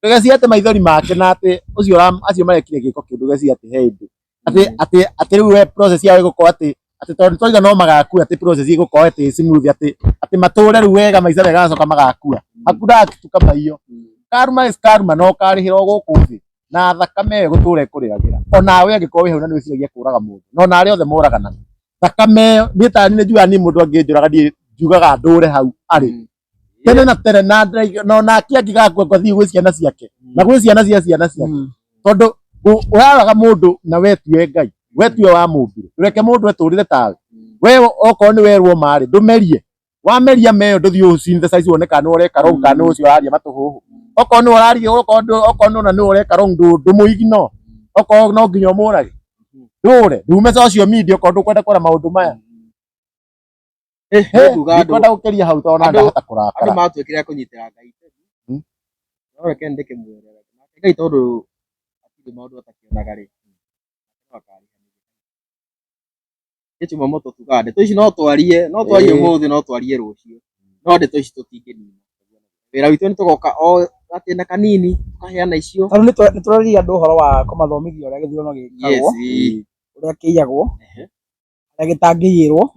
Ndũgecirie atĩ maithori make na atĩ ũcio acio marekire gĩko kĩu ndũgecirie atĩ he hĩndĩ. Atĩ atĩ atĩ rĩu we process yao ĩgũkorwo atĩ atĩ tondũ twauga no magakua atĩ process ĩgũkorwo atĩ smooth atĩ atĩ matũre rĩu wega maica wega magacoka magakua. Hakuna kitu kama hiyo. Karma is karma no ũkarĩhĩra o gũkũ thĩ na thakame ĩyo ĩgũtũra ĩkũrĩragĩra. Onawe angĩkorwo wĩ hau na nĩ wĩciragia kũraga mũndũ no ona arĩa othe moraganaga thakame ĩyo niĩ ta niĩ njugaga niĩ mũndũ angĩnjũraga niĩ njugaga ndũre hau arĩ tene na tene na no nake angĩgakua ngathiĩ gwĩ ciana ciake na gwĩ ciana cia ciana ciake tondũ ũraraga mũndũ na we tiwe Ngai we tiwe wamũmbire reke mũndũ etũrĩre tawe we okorwo nĩ werwo marĩ ndũmerie wameria meyo ndũthiĩ ũ synthesize wone kana nĩ ũreka wrong kana nĩ ũcio ũraria matũhũhũ okorwo nĩ ũraria okorwo nĩ ona nĩ ũreka wrong ndũmũignore okorwo no nginya ũmũrage ndũre ndume social media okorwo ndũkwenda kwara maũndũ maya. Ndikwenda gũkĩria hau tondũ ona ndahota kũrakara. Andũ matuĩkire a kũnyitĩra Ngai itemi. No reke ndĩkĩmwĩre Ngai tondũ hatirĩ maũndũ atakĩonaga rĩ, no akarĩha. Nĩ Jumamoto tugaga ndeto ici no twarie, no twarie ũmũthĩ, no twarie rũciũ, no ndeto ici tũtingĩnina. Wĩra witũ nĩ tũgoka o gatĩna kanini tũkaheana icio. Tarĩu nĩ tũraririe andũ ũhoro wa kũmathomithia ũrĩa gĩthurano gĩkagwo, ũrĩa kĩiyagwo, ũrĩa gĩtangĩiyĩrwo.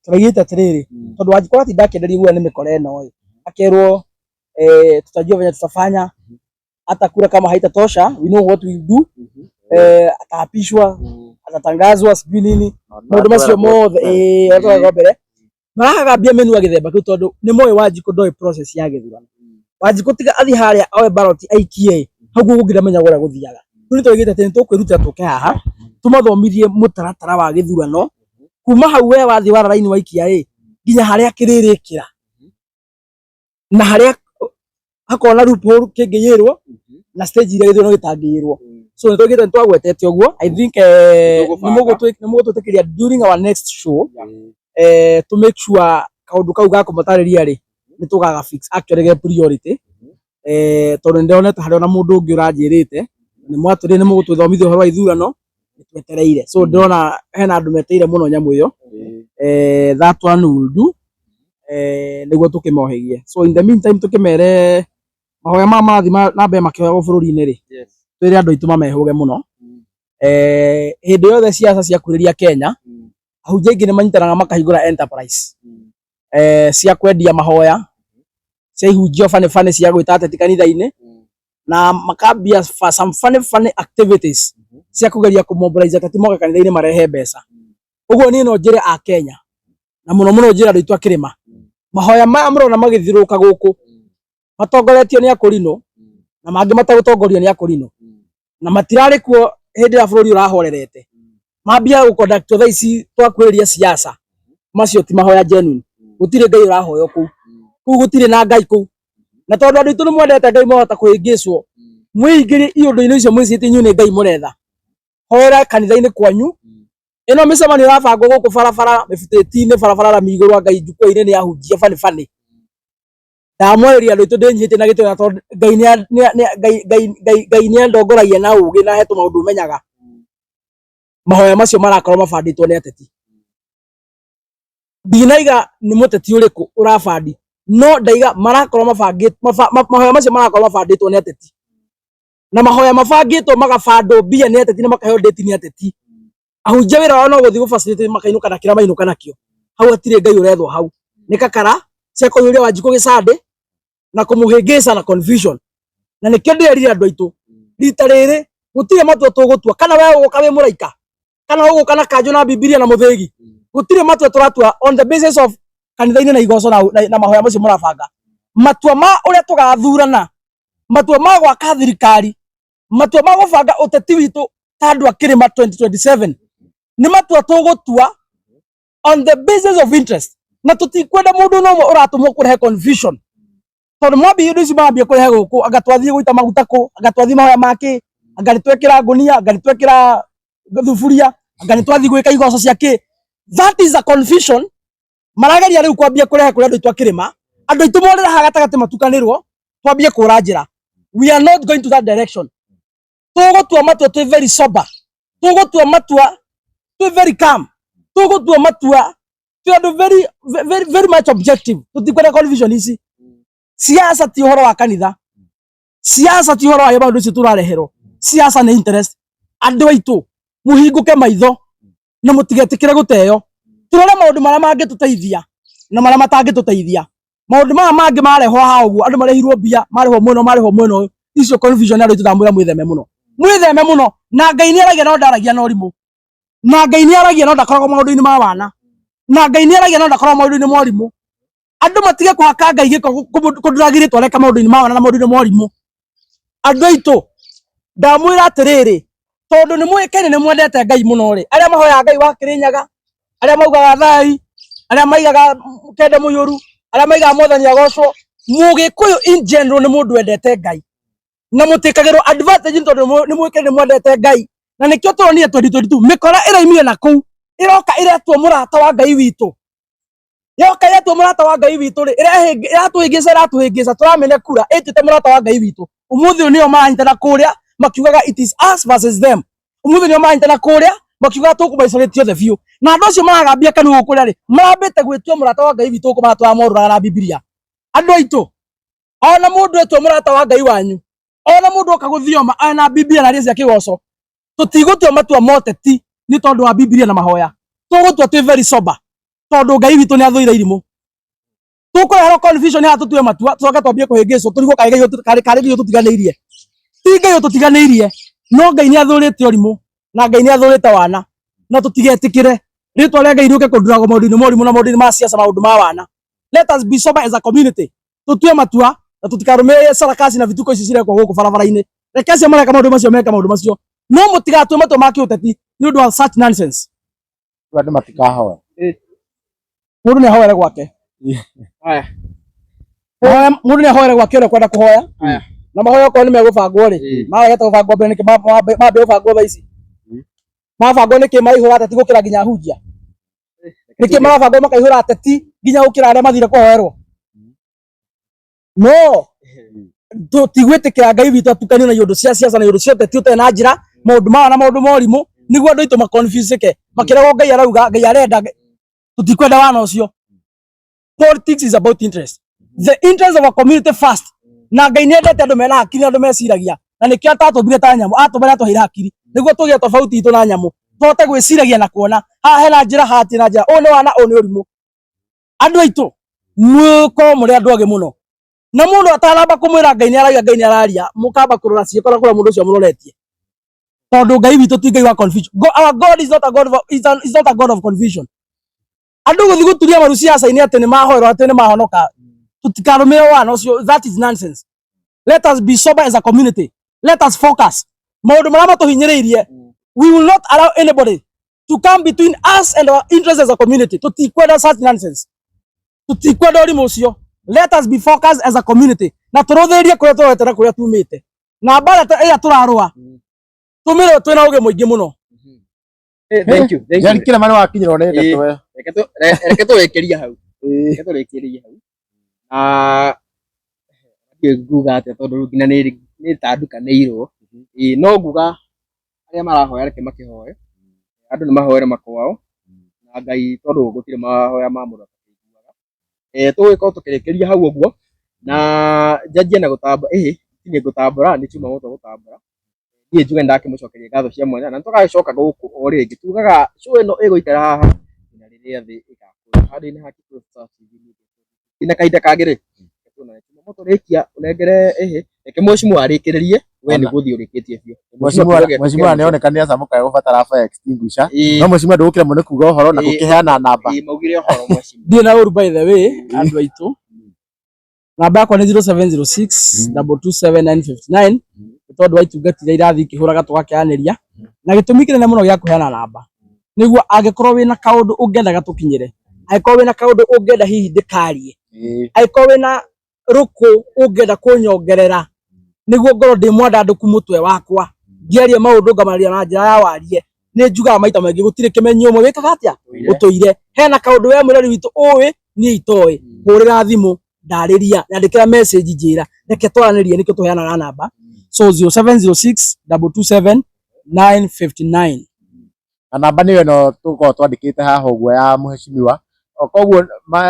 Tũraigĩte atĩrĩrĩ, tondũ Wanjikũ atinda akĩenderio guoya nĩ mĩkora ĩno ĩ, akerwo tutajua venye tutafanya, hata kura kama haitatosha, we know what we do, ataapishwa, atatangazwa sijui nini, maũndũ macio mothe atwaragwo mbere. Marahaga mbia mĩnua gĩthemba kĩu tondũ nĩ moĩ Wanjikũ ndoĩ process ya gĩthurano. Wanjikũ tiga athiĩ harĩa oe ballot aikie hau gũkũ ndamenya ũrĩa gũthiaga. Rĩu nĩ twaigĩte atĩ nĩ tũkwĩrutĩra tũke haha tũmathomithie mũtaratara wa gĩthurano kuma hau we wathiĩ wara raini waikia ĩ Nginya harĩa kĩrĩrĩkĩra na harĩa hakorwo na loophole kĩngĩiyĩrwo na stage iria gĩthurano gĩtangĩiyĩrwo. So nĩ twaugĩte, nĩ twagwetete ũguo. I think Nĩtũgũbanga. nĩ mũgũtwĩtĩkĩria during our next show to make sure kaũndũ kau ga kũmatarĩria rĩ, nĩ tũgaga fix actually ge priority, tondũ nĩ ndĩronete harĩ ona mũndũ ũngĩ ũranjĩrĩte nĩ mwatwĩrire nĩ mũgũtũthomithia ũhoro wa ithurano, nĩ twetereire. So ndĩrona hena andũ metereire mũno nyamũ ĩyo. That one will do nĩguo tũkĩmohĩgie. So in the meantime, tũkĩmere mahoya maya marathiĩ na mbere makĩhoyagwo bũrũri-inĩ rĩ, twĩre andũ aitũ mamehũge mũno. Hĩndĩ yothe ciaca ciakuhĩrĩria Kenya, ahunjia aingĩ nĩ manyitanaga makahingũra enterprise cia kwendia mahoya, cia ihunjio bani bani, cia gwĩta ateti kanitha-inĩ, na makambia some funny funny activities cia kũgeria kũmobilize ateti moke kanitha-inĩ marehe mbeca. Ũguo niĩ no njĩre a Kenya, na mũno mũno njĩre andũ aitũ a kĩrĩma, mahoya maya mũrona magĩthiũrũrũka gũkũ matongoretio nĩ akũrinũ na mangĩ matagũtongorio nĩ akũrinũ na matirarĩ kuo hĩndĩ ĩrĩa bũrũri ũrahorerete, mambia gũconductwo thaa ici twakuhĩrĩria siasa. Macio ti mahoya genuine. Gũtirĩ Ngai ũrahoywo kũu. Kũu gũtirĩ na Ngai kũu. Na tondũ andũ aitũ nĩ mwendete Ngai, mwahota kũhĩngĩcwo mwĩingĩrie iũndũ-inĩ icio mwĩcirĩtie inyuĩ nĩ Ngai mũretha. Hoera kanitha-inĩ kwanyu. Ĩno mĩcemanio ĩrabangwo gũkũ barabara mĩbutĩti-inĩ, barabara rami igũrũ wa Ngai njukwa-inĩ nĩ ahunjia bani bani. Ndamwarĩria andũ aitũ ndĩnyihĩtie na gĩtĩo, na tondũ Ngai nĩ Ngai Ngai Ngai nĩ andongoragia na ũgĩ na he tũmaũndũ menyaga, mahoya macio marakorwo mabandĩtwo nĩ ateti. Ndinaiga nĩ mũteti ũrĩkũ ũrabandi, no ndaiga marakorwo mabangĩtwo, mahoya macio marakorwo mabandĩtwo nĩ ateti, na mahoya mabangĩtwo magabandwo mbia nĩ ateti na makaheo date nĩ ateti. Ahunjia wĩra wao no gũthiĩ gũ-facilitate, makainũka na kĩrĩa mainũka nakĩo. Hau hatirĩ Ngai ũrethwo hau, nĩ kakara cia kũiyũria Wanjikũ gĩcandĩ na kũmũhĩngĩca na confusion. Na nĩkĩo ndĩrerire andũ aitũ, rita rĩrĩ gũtirĩ matua tũgũtua, kana we ũgũka wĩ mũraika, kana ũgũka na kanjũ na Bibilia na mũthĩgi. Gũtirĩ matua tũratua on the basis of kanitha-inĩ na igoco na mahoya macio mũrabanga. Matua ma ũrĩa tũgathurana, matua ma gwaka thirikari, matua ma gũbanga ũteti witũ ta andũ a kĩrĩma 2027 nĩ matua tũgũtua on the basis of interest, na tũtikwenda mũndũ no ũmwe ũratũmwo kũrehe confusion, tondũ mwambia indo ici marambia kũrehe gũkũ, anga twathiĩ gũita maguta kũ, anga twathiĩ mahoya makĩ, anga nĩ twekĩra ngũnia, anga nĩ twekĩra thuburia, anga nĩ twathiĩ gwĩka igoco cia kĩ. That is a confusion marageria rĩu kwambia kũrehe kũrĩ andũ aitũ a kĩrĩma. Andũ aitũ morĩra haha gatagatĩ, matukanĩrwo, twambie kũra njĩra. We are not going to that direction. Tũgũtua matua twĩ very sober, tũgũtua matua twĩ very calm, tũgũtua matua twĩ andũ very very very much objective. Tũtikwenda confusion ici. Siasa ti ũhoro wa kanitha, siasa ti ũhoro wa maũndũ icio tũrareherwo. Siasa nĩ interest. Andũ aitũ, mũhingũke maitho na mũtigetĩkĩre gũteo. Tũrore maũndũ marĩa mangĩtũteithia na marĩa matangĩtũteithia. Maũndũ maya mangĩ marehwo haha ũguo, andũ marĩhirwo mbia, marĩhwo mwena ũyũ, marĩhwo mwena ũyũ, icio confusion, andũ aitũ ndamwĩra mwĩtheme mũno, mwĩtheme mũno. Na Ngai nĩ aragia no ndaragia na ũrimũ, na Ngai nĩ aragia no ndakoragwo maũndũ-inĩ ma wana, na Ngai nĩ aragia no ndakoragwo maũndũ-inĩ ma ũrimũ. Andũ matige kũhaka Ngai gĩko, kũnduragĩrĩtwo areka maũndũ-inĩ ma wana na maũndũ-inĩ ma ũrimũ. Andũ aitũ, ndamwĩra atĩrĩrĩ, tondũ nĩ mũĩkaine nĩ mwendete Ngai mũno rĩ, arĩa mahoyaga Ngai wa Kĩrĩnyaga, arĩa maugaga thai, arĩa maigaga kende mũiyũru, arĩa maigaga Mwathani agocwo, Mũgĩkũyũ in general nĩ mũndũ wendete Ngai, na mũtĩkagĩrwo advantage nĩ tondũ nĩ mũĩkaine nĩ mwendete Ngai. Na nĩkĩo tũronire 2022 mĩkora ĩraimire na kũu ĩroka ĩretwo mũrata wa Ngai witũ. Yoka ĩretwo mũrata wa Ngai witũ rĩ, ĩratũhĩngĩca, ĩratũhĩngĩca, tũramene kura ĩtĩte mũrata wa Ngai witũ. Ũmũthĩ ũyũ nĩo maranyitana kũrĩa makiugaga it is us versus them. Ũmũthĩ nĩo maranyitana kũrĩa makiugaga tũkũmaisolate othe biũ. Na andũ acio maragambia kanua gũkũ rĩ, marambĩte gwĩtua mũrata wa Ngai witũ gũkũ maratwara morũraga na Bibilia. Andũ aitũ, ona mũndũ etwo mũrata wa Ngai wanyu, ona mũndũ oka gũthioma ana Bibilia na aria cia kĩgoco, tũtigũtua matua moteti nĩ tondũ wa Bibilia na mahoya. Tũgũtua twĩ very sober, tondũ Ngai witũ nĩ athũire irimũ. Tũkũreherwo confusion haha tũtue matua, tũcoke twambie kũhĩngĩcwo, tũrigwo karĩ Ngai karĩ Ngai ũtũtiganĩirie. Ti Ngai ũtũtiganĩirie, no Ngai nĩ athũrĩte ũrimũ na Ngai nĩ athũrĩte wana, na tũtigetĩkĩre rĩtwa rĩa Ngai rĩũke kũnduragwo maũndũ-inĩ ma ũrimũ na maũndũ-inĩ ma siasa, maũndũ ma wana. Let us be sober as a community, tũtue matua na tũtikarũmĩrĩre sarakasi na vituko ici cirekwo gũkũ barabara-inĩ. Reke acio mareka maũndũ macio meke maũndũ macio, no mũtigatue matua ma kĩũteti nĩ ũndũ wa such nonsense. Andũ matikahoe. Mũndũ nĩ ahoere gwake. Haya. Mũndũ nĩ ahoere gwake ũrĩa kwenda kũhoya. Haya. Na mahoya okorwo nĩ megũbangwo rĩ, maregete gũbangwo mbere nĩkĩ mambia gũbangwo thaa ici? Mabangwo nĩkĩ maihũra ateti gũkĩra nginya ahunjia? Nĩkĩ marabangwo makaihũra ateti nginya gũkĩra arĩa mathire kũhoerwo? No tũtigwĩtĩkĩra Ngai witũ atukanio na iũndũ cia siasa na iũndũ cia ũteti ũtarĩ na njĩra, maũndũ maya na maũndũ ma ũrimũ, nĩguo andũ aitũ maconfuseke makĩragwo Ngai arauga, Ngai arenda. Tũtikwenda wana ũcio. Politics is about interest, the interest of a community first. Na Ngai nĩ endete andũ mena hakiri na andũ meciragia, na nĩkĩo atatũmbire ta nyamũ, atũmbire atũheire hakiri nĩguo tũgĩe tofauti itũ na nyamũ, tũhote gwĩciragia na kuona haha hena njĩra, haha hatirĩ na njĩra, ũyũ nĩ wana, ũyũ nĩ ũrimũ. Andũ aitũ, mũkorwo mũrĩ andũ agĩ mũno, na mũndũ atanamba kũmwĩra Ngai nĩ arauga, Ngai nĩ araria, mũkamba kũrora ciĩko na kũrĩa mũndũ ũcio mũroretie, tondũ Ngai witũ ti Ngai wa confusion. Our God is not a God of, is not a God of confusion. Andũ gũthiĩ gũturia maru ciaca-inĩ atĩ nĩ mahoerwo, atĩ nĩ mahonoka, tũtikarũmĩrĩre wana ũcio. That is nonsense. Let us be sober as a community. Let us focus maũndũ marĩa matũhinyĩrĩirie. We will not allow anybody to come between us and our interests as a community. Tũtikwenda such nonsense, tũtikwenda ũrimũ ũcio. Let us be focused as a community na tũrũthĩrĩrie kũrĩa tũrorete na kũrĩa tumĩte na mbara ĩrĩa tũrarũa, tũmĩrwo twĩna ũgĩ mũingĩ mũno. Thank you, thank you. Njeri kĩrema nĩ wakinyĩrwo nĩ ndeto ĩyo. Reke tũrĩkĩrie hau. Reke tũrĩkĩrie hau. Ah, ndiũĩ nguga atĩa, tondũ rĩu nginya nĩ ta ndukanĩirwo. Ĩĩ, no nguga arĩa marahoya reke makĩhoe. Andũ nĩ mahoere makwao na Ngai, tondũ gũtirĩ mahoya ma mũndũ atakĩiguaga. Tũgũgĩkorwo tũkĩrĩkĩria hau ũguo na njanjie na gũtamba ĩhĩ niĩ ngũtambũra nĩ chuma moto gũtambũra. Niĩ njuge nĩndakĩmũcokeria ngatho cia mwanya na nĩtũgagĩcoka gũkũ o rĩngĩ. Tugaga show ĩno ĩgũikara haha nginya rĩrĩa thĩ ĩgakũra handũ-inĩ ha Kikuyu Star TV. Na kahinda kangĩ rĩ, tuonane. Chuma moto, rĩkia ũnengere ĩhĩ, reke mheshimiwa arĩkĩrĩrie, we nĩ gũthiĩ ũrĩkĩtie biũ. Mheshimiwa nĩ oneka nĩ acamũka egũbatara fire extinguisher, no mheshimiwa ndũgũkĩremwo nĩ kuga ũhoro na gũkĩheana namba. Ĩĩ, maugire ũhoro mheshimiwa. Ndirĩ na ũru. By the way, andũ aitũ, namba yakwa nĩ 0706 227 959, nĩ tondũ wa itungata iria irathiĩ ikĩhũraga tũgakĩaranĩria. Na gĩtũmi kĩnene mũno gĩa kũheana namba nĩguo angĩkorwo wĩna kaũndũ ũngĩenda gatũkinyĩre, angĩkorwo wĩna kaũndũ ũngĩenda hihi ndĩkarie, angĩkorwo wĩna rũkũ ũngĩenda kũnyongerera nĩguo ngorwo ndĩ mwandandũku mũtwe wakwa ngĩaria maũndũ ngamaria na njĩra ya warie. Nĩ njugaga maita maingĩ gũtirĩ kĩmenyi ũmwe wĩkaga atĩa ũtũire. Hena kaũndũ we mwĩrori witũ ũĩ niĩ itoĩ, hũrĩra thimũ, ndarĩria, nyandĩkĩra message, njĩra, reke twaranĩrie. Nĩkĩo tũheanaga namba. So 0706 227 959. Na namba nĩyo ĩno tũkoragwo twandĩkĩte haha ũguo ya mheshimiwa. Koguo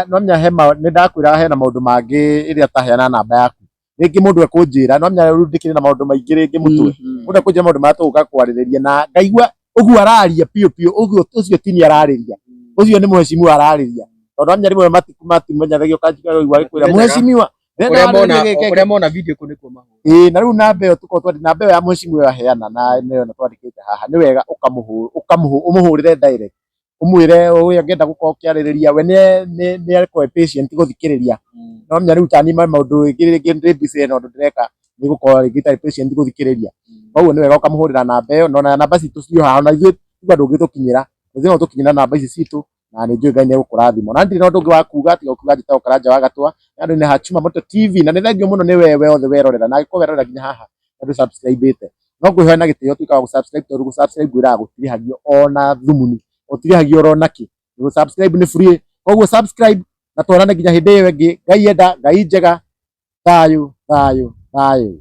no menya he nĩ ndakwĩra hena maũndũ mangĩ ĩrĩa ũtaheana namba yaku, rĩngĩ mũndũ ekũnjĩra, no menya rĩu ndĩkĩrĩ na maũndũ maingĩ rĩngĩ mũtwe, mũndũ ekũnjĩra maũndũ marĩa tũgũka kwarĩrĩria na ngaigua ũguo araria biũ biũ, ũguo ũcio ti niĩ ararĩria, ũcio nĩ mheshimiwa ararĩria, tondũ amenya rĩmwe matimenyithagia, ũkaigua agĩkwĩra mheshimiwa Kũrĩa mona video kũu nĩkuo mahũra. Ĩĩ, na rĩu namba ĩyo tũkoragwo twandĩ namba ĩyo ya mheshimiwa aheana na nĩyo ĩno twandĩkĩte haha, nĩ wega ũmũhũrĩre direct, ũmwĩre ũyũ angĩenda gũkorwo ũkĩarĩrĩria, we nĩ akorwo patient gũthikĩrĩria. No menya rĩu tani maũndũ rĩngĩ rĩngĩ ndĩ busy na ũndũ ndĩreka, nĩ gũkorwo rĩngĩ itarĩ patient gũthikĩrĩria. Koguo nĩ wega ũkamũhũrĩra namba ĩyo, na ona namba citũ ciĩ haha, ona ithuĩ tuga ndũngĩtũkinyĩra, ithuĩ no ũtũkinyĩre na namba ici citũ, na nĩ njũĩ Ngai nĩ egũkũrathima. Na ndirĩ na ũndũ ũngĩ wa kuga tiga kuga njĩtagwo Karanja wa Gatwa, na andũ-inĩ ha Chuma Moto TV, na nĩ thengiũ mũno nĩ wewe othe werorera, na angĩkorwo werorera nginya haha na ndũ subscribe ĩte, no ngwĩhoya na gĩtĩo tuĩka wa gũ-subscribe, tondũ gũ-subscribe ngwĩraga gũtirĩhagio ona thumuni, gũtirĩhagio oro nakĩ, gũ subscribe nĩ free. Koguo subscribe na tuonane nginya hĩndĩ ĩyo ĩngĩ, Ngai enda, Ngai njega, thayũ, thayũ, thayũ.